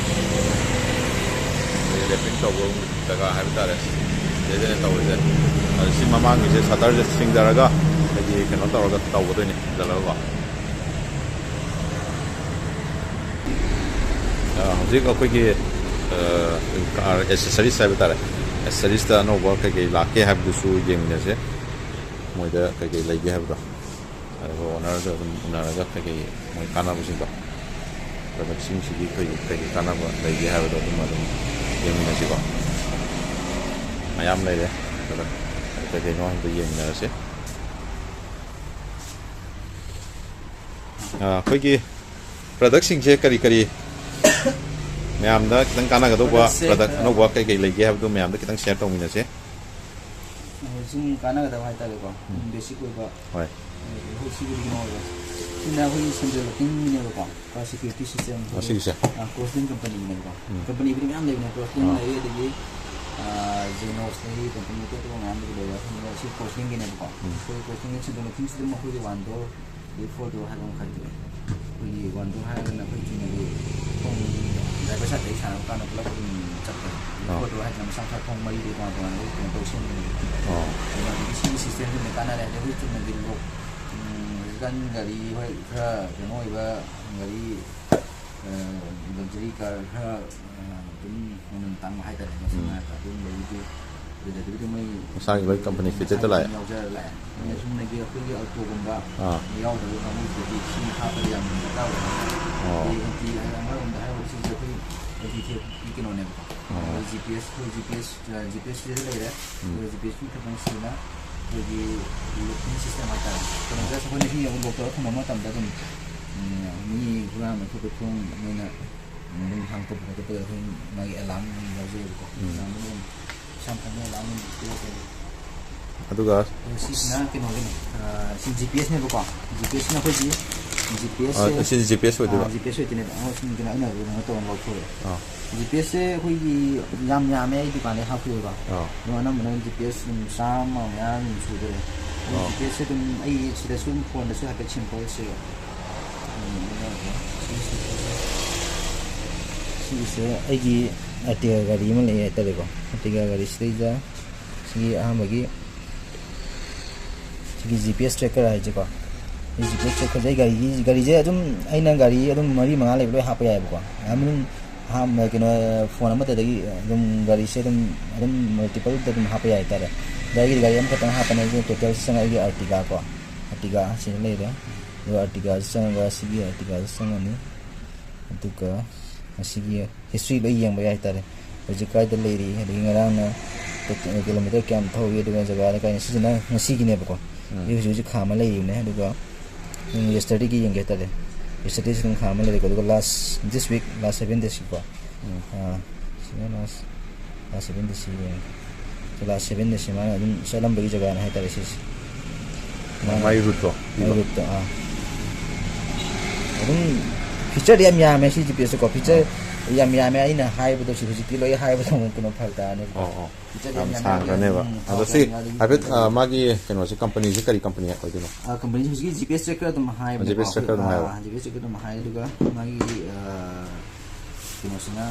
ꯑꯩꯈꯣꯏꯒꯤ ꯔꯦꯄꯤꯡ ꯇꯧꯕ ꯖꯒꯥ ꯍꯥꯏꯕ ꯇꯥꯔꯦ, ꯁꯤꯗꯩꯗꯅꯦ ꯇꯧꯔꯤꯁꯦ꯫ ꯑꯗꯨ ꯁꯤ ꯃꯃꯥꯡꯒꯤꯁꯦ ꯁꯇꯔꯁꯦ ꯁꯤꯡꯗꯔꯒ ꯑꯩꯈꯣꯏꯒꯤ ꯀꯩꯅꯣ ꯇꯧꯔꯒ ꯇꯧꯒꯗꯣꯏꯅꯤ, ꯁꯤꯡꯗꯔꯒꯀꯣ꯫ ꯑ, ꯍꯧꯖꯤꯛ ꯑꯩꯈꯣꯏꯒꯤ, ꯑ, ꯀꯥꯔ ꯑꯦꯁꯦꯁꯔꯤꯁ ꯍꯥꯏꯕ ꯇꯥꯔꯦ, ꯑꯦꯁꯦꯁꯔꯤꯁꯇ ꯑꯅꯧꯕ ꯀꯩꯀꯩ ꯂꯥꯛꯀꯦ ꯍꯥꯏꯕꯗꯨꯁꯨ ꯌꯦꯡꯃꯤꯟꯅꯁꯦ, ꯃꯣꯏꯗ ꯀꯩꯀꯩ ꯂꯩꯒꯦ ꯍꯥꯏꯕꯗꯣ꯫ ꯑꯗꯨꯒ ꯑꯣꯅꯔꯗ ꯑꯗꯨꯝ ꯎꯅꯔꯒ ꯀꯩꯀꯩ ꯃꯣꯏ ꯀꯥꯟꯅꯕꯁꯤꯡꯗꯣ, ꯄ꯭ꯔꯗꯛꯁꯤꯡꯁꯤꯒꯤ ꯑꯩꯈꯣꯏꯒꯤ ꯀꯩꯀꯩ ꯀꯥꯟꯅꯕ ꯂꯩꯒꯦ ꯍꯥꯏꯕꯗꯣ ꯑꯗꯨꯝ ꯑꯗꯨꯝ ꯌꯦꯡꯃꯤꯟꯅꯁꯤꯀꯣ꯫ ꯃꯌꯥꯝ ꯂꯩꯔꯦ ꯄ꯭ꯔꯗꯛ, ꯀꯩꯀꯩꯅꯣ ꯍꯥꯏꯕꯗꯣ ꯌꯦꯡꯃꯤꯟꯅꯔꯁꯦ꯫ ꯑ, ꯑꯩꯈꯣꯏꯒꯤ ꯄ꯭ꯔꯗꯛꯁꯤꯡꯁꯦ ꯀꯔꯤ ꯀꯔꯤ, ꯃꯌꯥꯝꯗ ꯈꯤꯇꯪ ꯀꯥꯟꯅꯒꯗꯧꯕ ꯄ꯭ꯔꯗꯛꯁꯦ ꯄ꯭ꯔꯗꯛ ꯑꯅꯧꯕ ꯀꯩꯀꯩ ꯂꯩꯒꯦ ꯍꯥꯏꯕꯗꯨ ꯃꯌꯥꯝꯗ ꯈꯤꯇꯪ ꯁꯤꯌꯔ ꯇꯧꯃꯤꯟꯅꯁꯦ꯫ ꯑ, ꯁꯨꯝ ꯀꯥꯟꯅꯒꯗꯕ ꯍꯥꯏꯇꯥꯔꯦꯀꯣ, ꯎꯝ꯫ ꯕꯦꯁꯤꯛ ꯑꯣꯏꯕ, ꯍꯣꯏ꯫ ꯑ, ꯑꯩꯈꯣꯏ ꯁꯤꯒꯤꯗꯤ ꯀꯩꯅꯣ ꯑꯣꯏꯕ, ꯁꯤꯅ ꯑꯩꯈꯣꯏꯒꯤ ꯁꯦꯟꯇ꯭ꯔꯦꯜ ꯂꯣꯀꯤꯡꯒꯤꯅꯦꯕꯀꯣ, ꯁꯤꯀ꯭ꯌꯨꯔꯤꯇꯤ ꯁꯤꯁꯇꯦꯝ ꯑꯣ, ꯑꯩꯈꯣꯏꯒꯤ, ꯁꯤꯒꯤꯁꯦ? ꯑ, ꯀ꯭ꯔꯣꯁꯂꯤꯡ ꯀꯝꯄꯅꯤꯒꯤꯅꯦꯕꯀꯣ꯫ ꯎꯝ꯫ ꯀꯝꯄꯅꯤꯕꯨꯗꯤ ꯃꯌꯥꯝ ꯂꯩꯕꯅꯦ, ꯀ꯭ꯔꯣꯁꯂꯤꯡ ꯑꯥ꯫ ꯂꯩ, ꯑꯗꯒꯤ, ꯑ, ꯖꯦꯅꯣꯁ ꯂꯩ, ꯀꯝꯄꯅꯤ ꯑꯇꯣꯞ ꯑꯇꯣꯞꯄ ꯃꯌꯥꯝ ꯂꯩꯕ, ꯑꯗꯣ ꯁꯤ ꯀ꯭ꯔꯣꯁꯂꯤꯡꯒꯤꯅꯦꯕꯀꯣ꯫ ꯎꯝ꯫ ꯑꯩꯈꯣꯏ ꯀ꯭ꯔꯣꯁꯂꯤꯡꯒꯤ ꯁꯦꯟꯇ꯭ꯔꯦꯜ ꯂꯣꯀꯤꯡ ꯁꯤꯁꯇꯦꯝ ꯑꯩꯈꯣꯏꯒꯤ ꯋꯥꯟ ꯗꯣꯔ ꯑꯗꯩ ꯐꯣꯔ ꯗꯣꯔ ꯍꯥꯏꯕ ꯑꯃ ꯈꯥꯏꯗꯣꯛꯑꯦ꯫ ꯑꯩꯈꯣꯏꯒꯤ ꯋꯥꯟ ꯗꯣꯔ ꯍꯥꯏꯔꯒꯅ ꯑꯩꯈꯣꯏ ꯆꯨꯝꯅꯒꯤ ꯊꯣꯡ ꯗ꯭ꯔꯥꯏꯚꯔ ꯁꯥꯏꯠꯇꯒꯤ ꯁꯥꯟꯅꯕ ꯀꯥꯟꯗ ꯄꯨꯂꯞ ꯑꯗꯨꯝ ꯆꯠꯄꯅꯦ꯫ ꯑꯗꯩ ꯑꯥ꯫ ꯐꯣꯔ ꯗꯣꯔ ꯍꯥꯏꯁꯤꯅ ꯃꯁꯥ ꯃꯁꯥ ꯊꯣꯡ ꯃꯔꯤꯗꯒꯤ ꯇꯣꯉꯥꯟ ꯇꯣꯉꯥꯟꯅ ꯑꯩꯈꯣꯏ ꯀꯩꯅꯣ ꯇꯧ ꯁꯦꯝꯕꯅꯦꯕ꯫ ꯑꯣ꯫ ꯑꯗꯨꯅ ꯍꯧꯖꯤꯛꯀꯤ ꯁꯤꯒꯤ ꯁꯤꯁꯇꯦꯝꯁꯤꯅ ꯀꯥꯟꯅꯔꯦ꯫ ꯑꯗꯩ ꯑꯩꯈꯣꯏ ꯆꯨꯝꯅꯒꯤ ꯂꯣꯛ, ꯎꯝ, ꯍꯧꯖꯤꯛꯀꯥꯟ ꯒꯥꯔꯤ ꯍꯣꯏ ꯈꯔ ꯀꯩꯅꯣ ꯑꯣꯏꯕ ꯒꯥꯔꯤ, ꯑ, ꯂꯛꯖꯔꯤ ꯀꯥꯔ ꯈꯔ, ꯑ, ꯑꯗꯨꯝ ꯃꯃꯜ ꯇꯥꯡꯕ ꯍꯥꯏꯇꯥꯔꯦ, ꯃꯁꯤꯡ ꯎꯝ꯫ ꯍꯥꯏꯔꯒ ꯑꯗꯨꯒꯨꯝꯕꯒꯤꯗꯤ ꯑꯗꯨꯗꯒꯤꯗꯤ ꯃꯣꯏ ꯃꯁꯥꯒꯤ ꯂꯣꯏ ꯀꯝꯄꯅꯤ ꯐꯤꯇꯦꯠꯇ ꯃꯁꯥꯒꯤ ꯂꯥꯛꯑꯦ? ꯑꯗꯨꯝ ꯌꯥꯎꯖꯔ ꯂꯥꯛꯑꯦ꯫ ꯑꯗꯨꯅ ꯁꯨꯝꯅꯒꯤ ꯑꯩꯈꯣꯏꯒꯤ ꯑꯜꯇꯣꯒꯨꯝꯕ ꯑꯥ꯫ ꯌꯥꯎꯗꯕ ꯀꯥꯡꯕꯨꯁꯤꯗꯗꯤ ꯁꯤ ꯍꯥꯞꯄꯗꯤ ꯌꯥꯝ ꯗꯔꯀꯥꯔ ꯑꯣꯏ꯫ ꯑꯣ꯫ ꯑꯗꯩ ꯑꯦꯟꯇꯤ ꯍꯥꯏꯔ ꯑꯃꯔꯣꯝꯗ ꯍꯥꯏꯔꯒꯗꯤ ꯁꯤꯁꯦ ꯑꯩꯈꯣꯏ ꯑꯦꯟꯇꯤ ꯊꯦꯞꯀꯤ ꯀꯩꯅꯣꯅꯦꯕꯀꯣ꯫ ꯑꯣ꯫ ꯑꯗꯣ ꯖꯤ ꯄꯤ ꯑꯦꯁ, ꯑꯩꯈꯣꯏ ꯖꯤ ꯄꯤ ꯑꯦꯁ, ꯑ, ꯖꯤ ꯄꯤ ꯑꯦꯁ ꯁꯤꯗ ꯂꯩꯔꯦ꯫ ꯎꯝ꯫ ꯑꯗꯨꯒ ꯖꯤ ꯄꯤ ꯑꯦꯁ ꯃꯊꯛꯇ ꯁꯤꯅ ꯑꯩꯈꯣꯏꯒꯤ ꯂꯣꯀꯤꯡ ꯁꯤꯁꯇꯦꯝ ꯍꯥꯏꯇꯥꯔꯦ꯫ ꯀꯩꯅꯣ, ꯖꯁ ꯑꯩꯈꯣꯏꯅ ꯁꯤ ꯌꯦꯡꯉꯨ, ꯂꯣꯛ ꯇꯧꯔ ꯊꯝꯕ ꯃꯇꯝꯗ ꯑꯗꯨꯝ, ꯎꯝ, ꯃꯤ ꯍꯨꯔꯥꯟꯕ ꯈꯣꯠꯄ ꯊꯣꯡ ꯃꯣꯏꯅ ꯑꯗꯨꯝ ꯍꯥꯡꯇꯣꯛꯄ ꯈꯣꯠꯇꯣꯛꯄꯗ ꯑꯩꯈꯣꯏ ꯃꯥꯒꯤ ꯑꯦꯂꯥꯝ ꯑꯗꯨꯝ ꯌꯥꯎꯖꯩꯕꯀꯣ꯫ ꯎꯝ꯫ ꯑꯦꯂꯥꯝ ꯑꯗꯨꯝ ꯏꯁꯥ ꯃꯊꯟꯇ ꯑꯦꯂꯥꯝ ꯑꯗꯨꯝ ꯄꯤꯔꯛꯀꯅꯤ꯫ ꯑꯗꯨꯒ ꯑꯗꯨ ꯁꯤꯁꯤꯅ ꯀꯩꯅꯣꯒꯤꯅꯤ, ꯑ, C G P ꯑꯦꯁꯅꯦꯕꯀꯣ꯫ G P ꯑꯦꯁꯁꯤꯅ ꯑꯩꯈꯣꯏꯒꯤ, ꯖꯤ ꯄꯤ ꯑꯦꯁꯁꯦ, ꯑ, ꯁꯤꯗꯤ ꯖꯤ ꯄꯤ ꯑꯦꯁ ꯑꯣꯏꯗꯣꯏꯕ? ꯑ, ꯖꯤ ꯄꯤ ꯑꯦꯁ ꯑꯣꯏꯗꯣꯏꯅꯦꯕ꯫ ꯑꯣ, ꯁꯤꯒꯤꯅ ꯑꯩꯅ ꯀꯩꯅꯣ ꯇꯧꯔ ꯂꯧꯊꯣꯛꯑꯦ꯫ ꯑꯥ꯫ ꯖꯤ ꯄꯤ ꯑꯦꯁꯁꯦ ꯑꯩꯈꯣꯏꯒꯤ ꯌꯥꯝ ꯌꯥꯝꯃꯦ ꯑꯩ ꯗꯨꯀꯥꯟꯗꯩ ꯍꯥꯞꯈꯤꯕ꯫ ꯑꯥ꯫ ꯑꯗꯣ ꯑꯅꯝꯕꯅ ꯖꯤ ꯄꯤ ꯑꯦꯁ ꯑꯗꯨꯝ ꯆꯥꯝꯃ ꯃꯌꯥ ꯑꯗꯨꯝ ꯁꯨꯗꯣꯔꯦ꯫ ꯑꯗꯣ ꯑꯥ꯫ ꯖꯤ ꯄꯤ ꯑꯦꯁꯁꯦ ꯑꯗꯨꯝ ꯑꯩ ꯁꯤꯗꯁꯨ ꯑꯗꯨꯝ ꯐꯣꯟꯗꯁꯨ ꯍꯥꯏꯐꯦꯠ ꯁꯦꯝꯄꯜꯁꯦ ꯁꯤꯒꯤꯁꯦ ꯑꯩꯒꯤ Ertiga ꯒꯥꯔꯤ ꯑꯃ ꯂꯩ ꯍꯥꯏꯇꯥꯔꯦꯀꯣ꯫ Ertiga ꯒꯥꯔꯤꯁꯤꯗꯩꯗ ꯁꯤꯒꯤ ꯑꯍꯥꯟꯕꯒꯤ ꯁꯤꯒꯤ G P S tracker ꯍꯥꯏꯁꯦꯀꯣ꯫ ꯁꯤ G P S trackerꯁꯦ ꯑꯩ ꯒꯥꯔꯤꯒꯤ, ꯒꯥꯔꯤꯁꯦ ꯑꯗꯨꯝ, ꯑꯩꯅ ꯒꯥꯔꯤ ꯑꯗꯨꯝ ꯃꯔꯤ ꯃꯉꯥ ꯂꯩꯕ ꯂꯣꯏ ꯍꯥꯞꯄ ꯌꯥꯏꯑꯕꯀꯣ꯫ ꯑꯗꯨꯝ ꯑꯍꯥꯟꯕ ꯀꯩꯅꯣ, ꯐꯣꯟ ꯑꯃꯠꯇꯗꯒꯤ ꯑꯗꯨꯝ ꯒꯥꯔꯤꯁꯦ ꯑꯗꯨꯝ, ꯑꯗꯨꯝ multipleꯗ ꯑꯗꯨꯝ ꯍꯥꯞꯄ ꯌꯥꯏ ꯍꯥꯏꯇꯥꯔꯦ꯫ ꯑꯗ ꯑꯩꯒꯤꯗꯤ ꯒꯥꯔꯤ ꯑꯃꯈꯛꯇꯪ ꯍꯥꯞꯄꯅꯦ꯫ ꯑꯩꯒꯤ totalꯁꯤ ꯆꯪꯉꯒ ꯑꯩꯒꯤ Ertiga ꯀꯣ, Ertiga ꯁꯤꯗ ꯂꯩꯔꯦ꯫ ꯑꯗꯨꯒ Ertigaꯁꯤ ꯆꯪꯉꯒ ꯁꯤꯒꯤ Ertigaꯁꯤ ꯆꯪꯉꯅꯤ꯫ ꯑꯗꯨꯒ ꯃꯁꯤꯒꯤ history ꯂꯣꯏ ꯌꯦꯡꯕ ꯌꯥꯏ ꯍꯥꯏꯇꯥꯔꯦ꯫ ꯍꯧꯖꯤꯛ ꯀꯥꯏꯗ ꯂꯩꯔꯤ, ꯑꯗꯒꯤ ꯉꯔꯥꯡꯅ kilometre ꯀꯌꯥꯝ ꯊꯧꯔꯤ, ꯑꯗꯨꯒ ꯖꯒꯥꯗ ꯀꯥꯏꯅ꯫ ꯁꯤꯁꯤꯅ ꯉꯁꯤꯒꯤꯅꯦꯕꯀꯣ꯫ ꯎꯝ꯫ ꯑꯩ ꯍꯧꯖꯤꯛ ꯍꯧꯖꯤꯛ ꯈꯥꯝꯃ ꯂꯩꯔꯤꯕꯅꯦ꯫ ꯑꯗꯨꯒ ꯌꯦꯁꯇꯔꯗꯦꯒꯤ ꯌꯦꯡꯒꯦ ꯍꯥꯏꯇꯥꯔꯦ꯫ Yesterdayꯁꯤꯗ ꯑꯗꯨꯝ ꯈꯥꯝꯃ ꯂꯩꯔꯦꯀꯣ꯫ ꯑꯗꯨꯒ last, this week, last seven daysꯀꯤꯀꯣ꯫ ꯎꯝ꯫ ꯑꯥ, ꯁꯤꯅ last, last seven daysꯁꯤ ꯌꯦꯡꯉꯦ꯫ Last seven daysꯁꯤ ꯃꯥꯅ ꯑꯗꯨꯝ ꯆꯠꯂꯝꯕꯒꯤ ꯖꯒꯥꯅꯦ ꯍꯥꯏꯇꯥꯔꯦ ꯁꯤꯁꯦ꯫ ꯃꯥꯅ ꯃꯥꯒꯤ routeꯇꯣ? ꯃꯥꯒꯤ routeꯇꯣ, ꯑꯥ꯫ ꯑꯗꯨꯝ featureꯗꯤ ꯌꯥꯝ ꯌꯥꯝꯃꯦ ꯁꯤ G P Sꯁꯦꯀꯣ꯫ Feature ꯑꯥ꯫ ꯌꯥꯝ ꯌꯥꯝꯃꯦ꯫ ꯑꯩꯅ ꯍꯥꯏꯕꯗꯣ ꯁꯤ ꯍꯧꯖꯤꯛꯇꯤ ꯂꯣꯏ ꯍꯥꯏꯕꯗ ꯑꯃꯨꯛ ꯀꯩꯅꯣ ꯐꯔꯛ ꯇꯥꯔꯅꯦꯕꯀꯣ꯫ ꯑꯣ, ꯑꯣ꯫ Featureꯗꯤ ꯌꯥꯝ ꯌꯥꯝ ꯌꯥꯝꯃꯦ꯫ ꯁꯥꯡꯈ꯭ꯔꯅꯦꯕ꯫ ꯎꯝ, ꯑꯗꯣ ꯊꯥꯎ ꯁꯤ ꯀꯌꯥꯝ ꯌꯥꯝꯃꯤ꯫ ꯍꯥꯏꯐꯦꯠ, ꯑ, ꯃꯥꯒꯤ ꯀꯩꯅꯣꯁꯦ, companyꯁꯦ ꯀꯔꯤ company ꯑꯣꯏꯗꯣꯏꯅꯣ? ꯑ, companyꯁꯦ ꯍꯧꯖꯤꯛꯀꯤ G P S tracker ꯑꯗꯨꯝ ꯍꯥꯏꯕꯅꯦꯀꯣ꯫ G P S tracker ꯑꯗꯨꯝ ꯍꯥꯏꯌꯣ꯫ ꯑ, G P S tracker ꯑꯗꯨꯝ ꯍꯥꯏ꯫ ꯑꯗꯨꯒ ꯃꯥꯒꯤ, ꯑ, ꯀꯩꯅꯣꯁꯤꯅ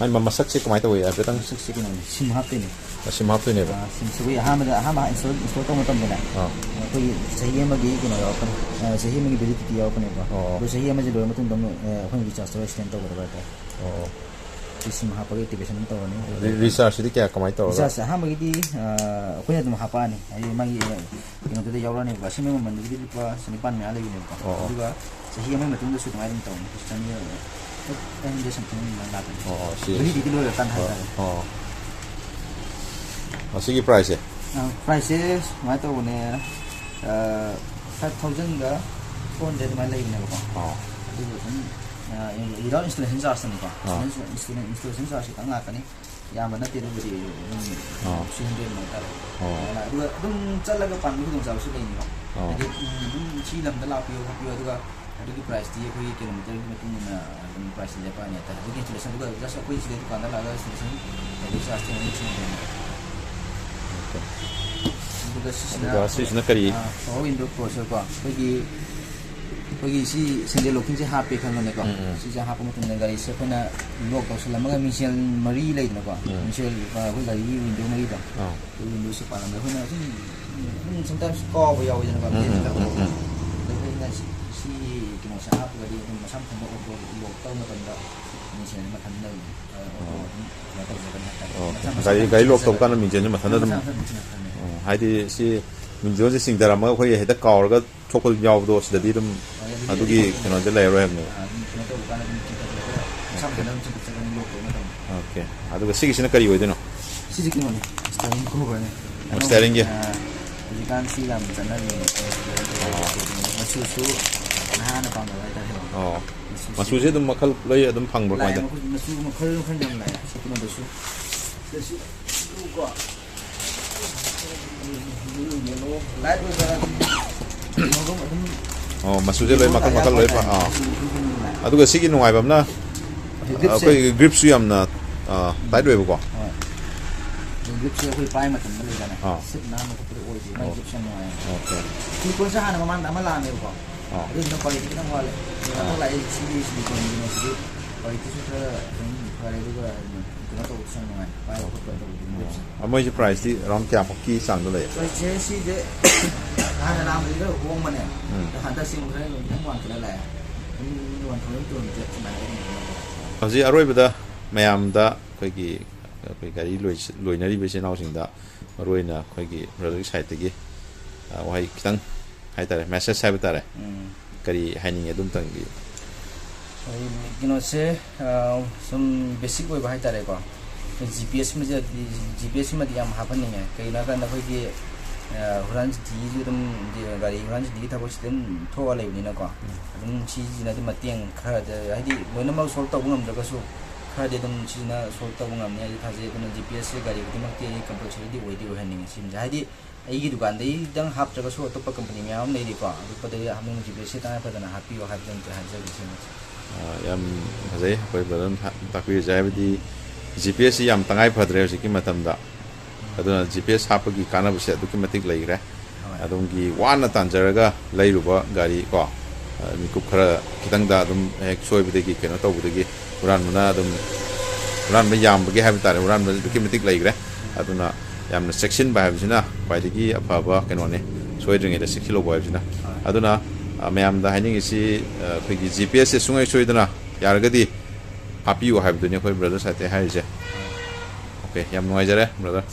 ꯃꯥꯏ ꯃ-, ꯃꯁꯛꯁꯦ ꯀꯃꯥꯏꯅ ꯇꯧꯋꯤ ꯍꯥꯏꯐꯦꯠꯇꯪ? ꯃꯁꯛꯁꯦ ꯀꯩꯅꯣꯅꯦ, SIM ꯍꯥꯞꯇꯣꯏꯅꯦ꯫ ꯑ, SIM ꯍꯥꯞꯇꯣꯏꯅꯦꯕ? ꯑ, SIMꯁꯦ ꯑꯩꯈꯣꯏ ꯑꯍꯥꯟꯕꯗ, ꯑꯍꯥꯟꯕ install, install ꯇꯧꯕ ꯃꯇꯝꯗꯅꯦ, ꯑꯥ꯫ ꯑꯩꯈꯣꯏꯒꯤ ꯆꯍꯤ ꯑꯃꯒꯤ ꯀꯩꯅꯣ ꯌꯥꯎꯔꯛꯀꯅꯤ, ꯑ, ꯆꯍꯤ ꯑꯃꯒꯤ validity ꯌꯥꯎꯔꯛꯀꯅꯦꯕ꯫ ꯑꯣ꯫ ꯑꯗꯣ ꯆꯍꯤ ꯑꯃꯁꯦ ꯂꯣꯏꯔ ꯃꯇꯨꯡꯗ ꯑꯃꯨꯛ, ꯑ, ꯑꯩꯈꯣꯏꯅ recharge ꯇꯧꯔ extend ꯇꯧꯒꯗꯕ ꯍꯥꯏꯇꯥꯔꯦ꯫ ꯑꯣ꯫ ꯁꯤ SIM ꯍꯥꯞꯄꯒ activation ꯑꯗꯨꯝ ꯇꯧꯔꯅꯤ꯫ ꯑꯗꯨ rechargeꯁꯤꯗꯤ ꯀꯌꯥ, ꯀꯃꯥꯏꯅ ꯇꯧꯔꯒ? Rechargeꯁꯦ ꯑꯍꯥꯟꯕꯒꯤꯗꯤ, ꯑ, ꯑꯩꯈꯣꯏꯅ ꯑꯗꯨꯝ ꯍꯥꯞꯄꯛꯑꯅꯤ꯫ ꯍꯥꯏꯗꯤ ꯃꯥꯒꯤ, ꯑ, ꯀꯩꯅꯣꯗꯨꯗ ꯌꯥꯎꯔꯛꯑꯅꯦꯕꯀꯣ꯫ ꯑꯁꯦꯡꯕ ꯃꯃꯜꯗꯨꯕꯨꯗꯤ ꯂꯨꯄꯥ ꯆꯅꯤꯄꯥꯟ ꯃꯌꯥ ꯂꯩꯕꯅꯦꯕꯀꯣ꯫ ꯑꯣ, ꯑꯣ꯫ ꯑꯗꯨꯒ ꯆꯍꯤ ꯑꯃꯒꯤ ꯃꯇꯨꯡꯗꯁꯨ ꯑꯗꯨꯃꯥꯏꯅ ꯑꯗꯨꯝ ꯇꯧꯅꯤ꯫ ꯆꯅꯤ, five hundred something ꯑꯗꯨꯃꯥꯏꯅ ꯂꯥꯛꯀꯅꯤ꯫ ꯑꯣ, ꯑꯣ, ꯁꯤ, ꯁꯤ꯫ Validity ꯂꯣꯏꯔꯀꯥꯟꯗ ꯑꯣ, ꯍꯥꯏꯇꯥꯔꯦ꯫ ꯑꯣ꯫ ꯃꯁꯤꯒꯤ priceꯁꯦ? ꯑ, priceꯁꯦ ꯁꯨꯃꯥꯏꯅ ꯇꯧꯕꯅꯦ, ꯑ, five thousandꯒ four hundred ꯑꯗꯨꯃꯥꯏꯅ ꯂꯩꯕꯅꯦꯕꯀꯣ꯫ ꯑꯣ꯫ ꯑꯗꯨꯕꯨ ꯑꯗꯨꯝ, ꯑ, without installation chargeꯇꯅꯤꯀꯣ꯫ ꯑꯥ꯫ Installation, installation charge ꯈꯤꯇꯪ ꯂꯥꯛꯀꯅꯤ꯫ ꯌꯥꯝꯕ ꯅꯠꯇꯦ ꯑꯗꯨꯕꯨꯗꯤ, ꯑꯗꯨꯝ ꯑꯥ꯫ Three hundred ꯃꯨꯛ ꯍꯥꯏꯇꯥꯔꯦ꯫ ꯑꯣ꯫ ꯑꯗꯨꯃꯥꯏꯅ, ꯑꯗꯨꯒ ꯑꯗꯨꯝ ꯆꯠꯂꯒ ꯄꯥꯟꯕꯒꯤ ꯈꯨꯗꯣꯡꯆꯥꯕꯁꯨ ꯂꯩꯅꯤꯀꯣ꯫ ꯑꯣ꯫ ꯍꯥꯏꯗꯤ, ꯎꯝ, ꯑꯗꯨꯝ ꯁꯤ ꯂꯝꯗ ꯂꯥꯛꯄꯤꯌꯣ ꯈꯣꯠꯄꯤꯌꯣ, ꯑꯗꯨꯒ ꯑꯗꯨꯒꯤ priceꯇꯤ ꯑꯩꯈꯣꯏꯒꯤ kilometerꯒꯤ ꯃꯇꯨꯡ ꯏꯟꯅ ꯑꯗꯨꯝ priceꯁꯦ ꯂꯦꯞꯄꯛꯑꯅꯤ ꯍꯥꯏꯇꯥꯔꯦ꯫ ꯑꯗꯨꯒꯤ installation, ꯑꯗꯨꯒ just ꯑꯩꯈꯣꯏ ꯁꯤꯗ ꯗꯨꯀꯥꯟꯗ ꯂꯥꯛꯑꯒ installation ꯇꯧꯕꯒꯤ chargeꯇꯤ only three hundred꯫ ꯑꯣꯀꯦ꯫ ꯑꯗꯨꯒ ꯁꯤꯁꯤꯅ ꯑꯗꯨꯒ ꯁꯤꯁꯤꯅ ꯀꯔꯤ? ꯑꯥ, power window closure ꯀꯣ꯫ ꯑꯩꯈꯣꯏꯒꯤ ꯑꯩꯈꯣꯏꯒꯤ ꯁꯤ ꯁꯦꯟꯗꯦꯜ ꯂꯣꯛꯀꯤꯡꯁꯦ ꯍꯥꯞꯄꯦ ꯈꯜꯂꯣꯅꯦꯀꯣ꯫ ꯎꯝ, ꯎꯝ꯫ ꯁꯤꯁꯦ ꯍꯥꯞꯄ ꯃꯇꯝꯗ ꯒꯥꯔꯤꯁꯦ ꯑꯩꯈꯣꯏꯅ ꯂꯣꯛ ꯇꯧꯁꯜꯂꯝꯃꯒ ꯃꯤꯡꯁꯦꯜ ꯃꯔꯤ ꯂꯩꯗꯅꯀꯣ, ꯎꯝ꯫ ꯃꯤꯡꯁꯦꯜ, ꯑꯩꯈꯣꯏ ꯒꯥꯔꯤꯒꯤ ꯋꯤꯟꯗꯣ ꯃꯔꯤꯗꯣ, ꯑꯥ꯫ ꯑꯗꯨ ꯋꯤꯟꯗꯣꯁꯦ ꯄꯥꯜꯂꯝꯃꯒ ꯑꯩꯈꯣꯏꯅ ꯁꯨꯝ, ꯁꯨꯝ sometimes ꯀꯥꯎꯕ ꯌꯥꯎꯋꯤꯗꯅꯀꯣ, ꯎꯝ, ꯎꯝ, ꯃꯤꯡꯁꯦꯜ ꯎꯝ, ꯎꯝ, ꯎꯝ꯫ ꯑꯗꯣ ꯑꯩꯈꯣꯏꯅ ꯁꯤ, ꯁꯤ ꯀꯩꯅꯣꯁꯦ ꯍꯥꯞꯄꯒꯗꯤ ꯑꯗꯨꯝ ꯃꯁꯥ ꯃꯊꯟꯇ ꯑꯣꯇꯣ ꯂꯣꯛ ꯇꯧꯕ ꯃꯇꯝꯗ ꯃꯤꯡꯁꯦꯜꯁꯦ ꯃꯊꯟꯇ ꯑꯗꯨꯝ, ꯑꯣꯇꯣ ꯑꯣ꯫ ꯑꯗꯨꯝ ꯀꯩꯅꯣ ꯇꯧꯖꯒꯅꯤ ꯍꯥꯏꯇꯥꯔꯦ꯫ ꯑꯣ, ꯃꯁꯥ ꯃꯊꯟꯇ ꯉꯁꯥꯏꯒꯤ ꯒꯥꯔꯤ ꯂꯣꯛ ꯇꯧꯕ ꯀꯥꯟꯗ ꯃꯤꯡꯁꯦꯜꯁꯦ ꯃꯊꯟꯇ ꯑꯗꯨꯝ ꯃꯁꯥ ꯃꯊꯟꯇ ꯃꯨꯠꯈꯤꯅꯦ꯫ ꯑꯣ, ꯍꯥꯏꯗꯤ ꯁꯤ ꯋꯤꯟꯗꯣꯁꯦ ꯆꯤꯡꯊꯔꯝꯃꯒ ꯑꯩꯈꯣꯏꯒꯤ ꯍꯦꯛꯇ ꯀꯥꯎꯔꯒ ꯊꯣꯛꯄ ꯌꯥꯎꯕꯗꯣ ꯁꯤꯗꯗꯤ ꯑꯗꯨꯝ ꯑꯣ, ꯑꯗꯨꯗꯤ ꯑꯗꯨꯒꯤ ꯑꯗꯨꯝ ꯀꯩꯅꯣꯗꯤ ꯂꯩꯔꯔꯣꯏ ꯍꯥꯏꯕꯅꯦꯕ꯫ ꯑꯥ, ꯑꯗꯨꯝ ꯀꯩꯅꯣ ꯇꯧꯕ ꯀꯥꯟꯗ ꯑꯗꯨꯝ ꯆꯤꯡꯈꯠꯂꯒ ꯃꯁꯥ ꯃꯊꯟꯇ ꯑꯗꯨꯝ ꯆꯤꯡꯈꯠꯆꯒꯅꯤ ꯂꯣꯛ ꯇꯧꯕ ꯃꯇꯝꯗ꯫ ꯑꯣꯀꯦ꯫ ꯑꯗꯨꯒ ꯁꯤꯒꯤꯁꯤꯅ ꯀꯔꯤ ꯑꯣꯏꯗꯣꯏꯅꯣ? ꯁꯤꯁꯦ ꯀꯩꯅꯣꯅꯦ, steering cover ꯅꯦ꯫ ꯑꯣ, steering ꯒꯤ? ꯑꯥ, ꯍꯧꯖꯤꯛꯀꯥꯟ ꯁꯤ ꯌꯥꯝ ꯆꯠꯅꯔꯤꯅꯦ꯫ ꯑꯣ꯫ ꯃꯆꯨꯁꯨ ꯅꯍꯥꯅ ꯄꯥꯝꯅꯕ ꯍꯥꯏꯇꯥꯔꯦ꯫ ꯑꯣ꯫ ꯃꯆꯨꯁꯦ ꯃꯆꯨꯁꯦ ꯑꯗꯨꯝ ꯃꯈꯜ ꯂꯣꯏ ꯑꯗꯨꯝ ꯐꯪꯕ꯭ꯔꯥ ꯂꯥꯛꯑꯦ, ꯀꯃꯥꯏꯅ ꯇꯧ-? ꯃꯈꯜ-, ꯃꯆꯨ ꯃꯈꯜ ꯃꯈꯜ ꯌꯥꯝ ꯂꯥꯛꯑꯦ꯫ ꯁꯤ ꯀꯩꯅꯣꯗꯁꯨ꯫ ꯁꯤꯗꯁꯨ blue ꯀꯣ꯫ Blue, yellow, light ꯑꯣꯏꯕ, ꯀꯩꯅꯣꯗꯣ ꯑꯗꯨꯝ ꯑꯣ, ꯃꯆꯨꯁꯦ ꯂꯣꯏ ꯃꯈꯜ ꯃꯈꯜ ꯂꯣꯏ ꯐ-, ꯑꯥ꯫ ꯃꯆꯨ ꯃꯈꯜ ꯃꯈꯜ ꯂꯥꯛꯑꯦ꯫ ꯑꯗꯨꯒ ꯁꯤꯒꯤ ꯅꯨꯡꯉꯥꯏꯕ ꯑꯃꯅ, grip ꯁꯦ꯫ ꯑꯩꯈꯣꯏꯒꯤ grip ꯁꯨ ꯌꯥꯝꯅ, ꯑꯥ, tight ꯑꯣꯏꯕꯀꯣ꯫ ꯍꯣꯏ꯫ ꯑꯗꯨ grip ꯁꯦ ꯑꯩꯈꯣꯏ ꯄꯥꯏ ꯃꯇꯝꯗ ꯂꯩꯗꯅ, ꯑꯥ꯫ ꯁꯤꯠ ꯅꯥꯟꯕ ꯈꯣꯠꯄꯗꯣ ꯑꯣꯏꯗꯦ, ꯃꯥꯏ ꯑꯣ꯫ Grip ꯁꯦ ꯌꯥꯝ ꯅꯨꯡꯉꯥꯏ꯫ ꯑꯣꯀꯦ꯫ Silicone ꯁꯦ ꯍꯥꯟꯅ ꯃꯃꯥꯡꯗ ꯑꯃ ꯂꯥꯛꯑꯝꯃꯦꯕꯀꯣ꯫ ꯑꯥ꯫ ꯑꯗꯨꯗꯨꯅ quality ꯈꯤꯇꯪ ꯋꯥꯠꯂꯦ꯫ ꯑꯗꯨ ꯍꯟꯗꯛ ꯑꯥ꯫ ꯂꯥꯛꯏ ꯁꯤꯒꯤ silicone ꯒꯤꯁꯤꯗꯤ quality ꯁꯨ ꯈꯔ ꯑꯗꯨꯝ ꯐꯔꯦ, ꯑꯗꯨꯒ ꯀꯩꯅꯣ ꯇꯧꯕꯁꯨ ꯌꯥꯝ ꯅꯨꯡꯉꯥꯏ꯫ ꯄꯥꯏꯕ ꯈꯣꯠꯄ ꯇꯧꯕꯗꯤ ꯑꯥ꯫ ꯃꯣꯏꯁꯦ price ꯇꯤ around ꯀꯌꯥꯃꯨꯛꯀꯤ ꯆꯥꯡꯗ ꯂꯩ? Price ꯁꯦ ꯁꯤꯁꯦ ꯍꯥꯟꯅ ꯂꯥꯛꯑꯝꯕꯗꯤ ꯈꯔ ꯍꯣꯡꯕꯅꯦ꯫ ꯎꯝ꯫ ꯑꯗꯣ ꯍꯟꯗꯛꯁꯤ ꯑꯃꯨꯛ ꯈꯔ ꯈꯤꯇꯪ ꯋꯥꯡꯈꯠꯂ ꯂꯥꯛꯑꯦ꯫ ꯑꯗꯨꯝ one thousand two hundred ꯁꯨꯃꯥꯏꯅ ꯑꯗꯨꯝ ꯂꯩꯌꯦ꯫ ꯍꯧꯖꯤꯛ ꯑꯔꯣꯏꯕꯗ ꯃꯌꯥꯝꯗ ꯑꯩꯈꯣꯏꯒꯤ, ꯑꯩꯈꯣꯏ ꯒꯥꯔꯤ ꯂꯣꯏ-, ꯂꯣꯏꯅꯔꯤꯕ ꯏꯆꯤꯜ ꯏꯅꯥꯎꯁꯤꯡꯗ ꯃꯔꯨꯑꯣꯏꯅ ꯑꯩꯈꯣꯏꯒꯤ brother ꯒꯤ side ꯇꯒꯤ, ꯑ, ꯋꯥꯍꯩ ꯈꯤꯇꯪ ꯍꯥꯏꯇꯥꯔꯦ, message ꯍꯥꯏꯕ ꯇꯥꯔꯦ꯫ ꯎꯝ꯫ ꯀꯔꯤ ꯍꯥꯏꯅꯤꯡꯉꯤ ꯑꯗꯨꯝꯇꯪꯗꯤ? ꯑꯩ ꯀꯩꯅꯣꯁꯦ, ꯑ, ꯁꯨꯝ basic ꯑꯣꯏꯕ ꯍꯥꯏꯇꯥꯔꯦꯀꯣ꯫ G P S ꯁꯤꯃꯗꯤ, G P S ꯁꯤꯃꯗꯤ ꯌꯥꯝ ꯍꯥꯞꯍꯟꯅꯤꯡꯉꯦ꯫ ꯀꯩꯒꯤꯅꯣ ꯍꯥꯏꯀꯥꯟꯗ ꯑꯩꯈꯣꯏꯒꯤ, ꯑ, ꯍꯨꯔꯥꯟ ꯆꯤꯟꯊꯤꯁꯨ ꯑꯗꯨꯝ, ꯒꯥꯔꯤ ꯍꯨꯔꯥꯟ ꯆꯤꯟꯊꯤꯒꯤ ꯊꯕꯛꯁꯤ ꯑꯗꯨꯝ ꯊꯣꯛꯑ ꯂꯩꯕꯅꯤꯅꯀꯣ꯫ ꯎꯝ꯫ ꯑꯗꯨꯝ ꯁꯤꯁꯤꯅꯗꯤ ꯃꯇꯦꯡ ꯈꯔꯗꯤ, ꯍꯥꯏꯗꯤ ꯂꯣꯏꯅꯃꯛ solve ꯇꯧꯕ ꯉꯝꯗ꯭ꯔꯒꯁꯨ ꯈꯔꯗꯤ ꯑꯗꯨꯝ ꯁꯤꯁꯤꯅ solve ꯇꯧꯕ ꯉꯝꯅꯤ ꯍꯥꯏꯗꯤ ꯊꯥꯖꯩ꯫ ꯑꯗꯨꯅ G P S ꯁꯦ ꯒꯥꯔꯤ ꯈꯨꯗꯤꯡꯃꯛꯇꯤ ꯑꯩ compulsory ꯗꯤ ꯑꯣꯏꯗꯤ ꯑꯣꯏꯍꯟꯅꯤꯡꯉꯦ ꯁꯤꯃꯁꯦ꯫ ꯍꯥꯏꯗꯤ ꯑꯩꯒꯤ ꯗꯨꯀꯥꯟꯗꯒꯤꯗꯪ ꯍꯥꯞꯇ꯭ꯔꯒꯁꯨ ꯑꯇꯣꯞꯄ company ꯃꯌꯥꯝ ꯑꯃ ꯂꯩꯔꯤꯀꯣ, ꯑꯗꯨ ꯄꯗꯗꯤ ꯍꯥꯞꯅꯤꯡꯕ G P S ꯁꯦ ꯇꯉꯥꯏ ꯐꯗꯅ ꯍꯥꯞꯄꯤꯌꯣ ꯍꯥꯏꯕꯗꯨ ꯑꯝꯇ ꯍꯥꯏꯖꯒꯦ ꯁꯤꯃꯁꯦ꯫ ꯑ, ꯌꯥꯝ ꯐꯖꯩ ꯑꯩꯈꯣꯏ brother ꯅ ꯇꯥꯛꯄꯤꯔꯤꯁꯦ꯫ ꯍꯥꯏꯕꯗꯤ G P S ꯁꯤ ꯌꯥꯝ ꯇꯉꯥꯏ ꯐꯗ꯭ꯔꯦ ꯍꯧꯖꯤꯛꯀꯤ ꯃꯇꯝꯗ꯫ ꯑꯗꯨꯅ G P S ꯍꯥꯞꯄꯒꯤ ꯀꯥꯟꯅꯕꯁꯦ ꯑꯗꯨꯛꯀꯤ ꯃꯇꯤꯛ ꯂꯩꯈ꯭ꯔꯦ꯫ ꯍꯣꯏ꯫ ꯑꯗꯣꯝꯒꯤ ꯋꯥꯅ ꯇꯥꯟꯖꯔꯒ ꯂꯩꯔꯨꯕ ꯒꯥꯔꯤ ꯀꯣ, ꯑ, ꯃꯤꯀꯨꯞ ꯈꯔ ꯈꯤꯇꯪꯗ ꯑꯗꯨꯝ ꯍꯦꯛ ꯁꯣꯏꯕꯗꯒꯤ, ꯀꯩꯅꯣ ꯇꯧꯕꯗꯒꯤ ꯍꯨꯔꯥꯟꯕꯅ ꯑꯗꯨꯝ, ꯍꯨꯔꯥꯟꯕ ꯌꯥꯝꯕꯒꯤ ꯍꯥꯏꯕ ꯇꯥꯔꯦ, ꯍꯨꯔꯥꯟꯕ ꯑꯗꯨꯛꯀꯤ ꯃꯇꯤꯛ ꯂꯩꯈ꯭ꯔꯦ꯫ ꯑꯗꯨꯅ ꯌꯥꯝꯅ ꯆꯦꯛꯁꯤꯟꯕ ꯍꯥꯏꯕꯁꯤꯅ ꯈ꯭ꯋꯥꯏꯗꯒꯤ ꯑꯐꯕ ꯀꯩꯅꯣꯅꯤ, ꯁꯣꯏꯗ꯭ꯔꯤꯉꯩꯗ ꯆꯦꯛꯁꯤꯜꯍꯧꯕ ꯍꯥꯏꯕꯁꯤꯅ꯫ ꯑꯗꯨꯅ, ꯑ, ꯃꯌꯥꯝꯗ ꯍꯥꯏꯅꯤꯡꯉꯤꯁꯤ, ꯑ, ꯑꯩꯈꯣꯏꯒꯤ ꯖꯤ ꯄꯤ ꯑꯦꯁꯁꯦ ꯁꯨꯡꯁꯣꯏ ꯁꯣꯏꯗꯅ ꯌꯥꯔꯒꯗꯤ ꯍꯥꯞꯄꯤꯌꯨ ꯍꯥꯏꯕꯗꯨꯅꯤ ꯑꯩꯈꯣꯏ ꯕ꯭ꯔꯗꯔ ꯁꯥꯏꯠꯇꯒꯤ ꯍꯥꯏꯔꯤꯁꯦ꯫ ꯑꯣꯀꯦ, ꯌꯥꯝ ꯅꯨꯡꯉꯥꯏꯖꯔꯦ ꯕ꯭ꯔꯗꯔ꯫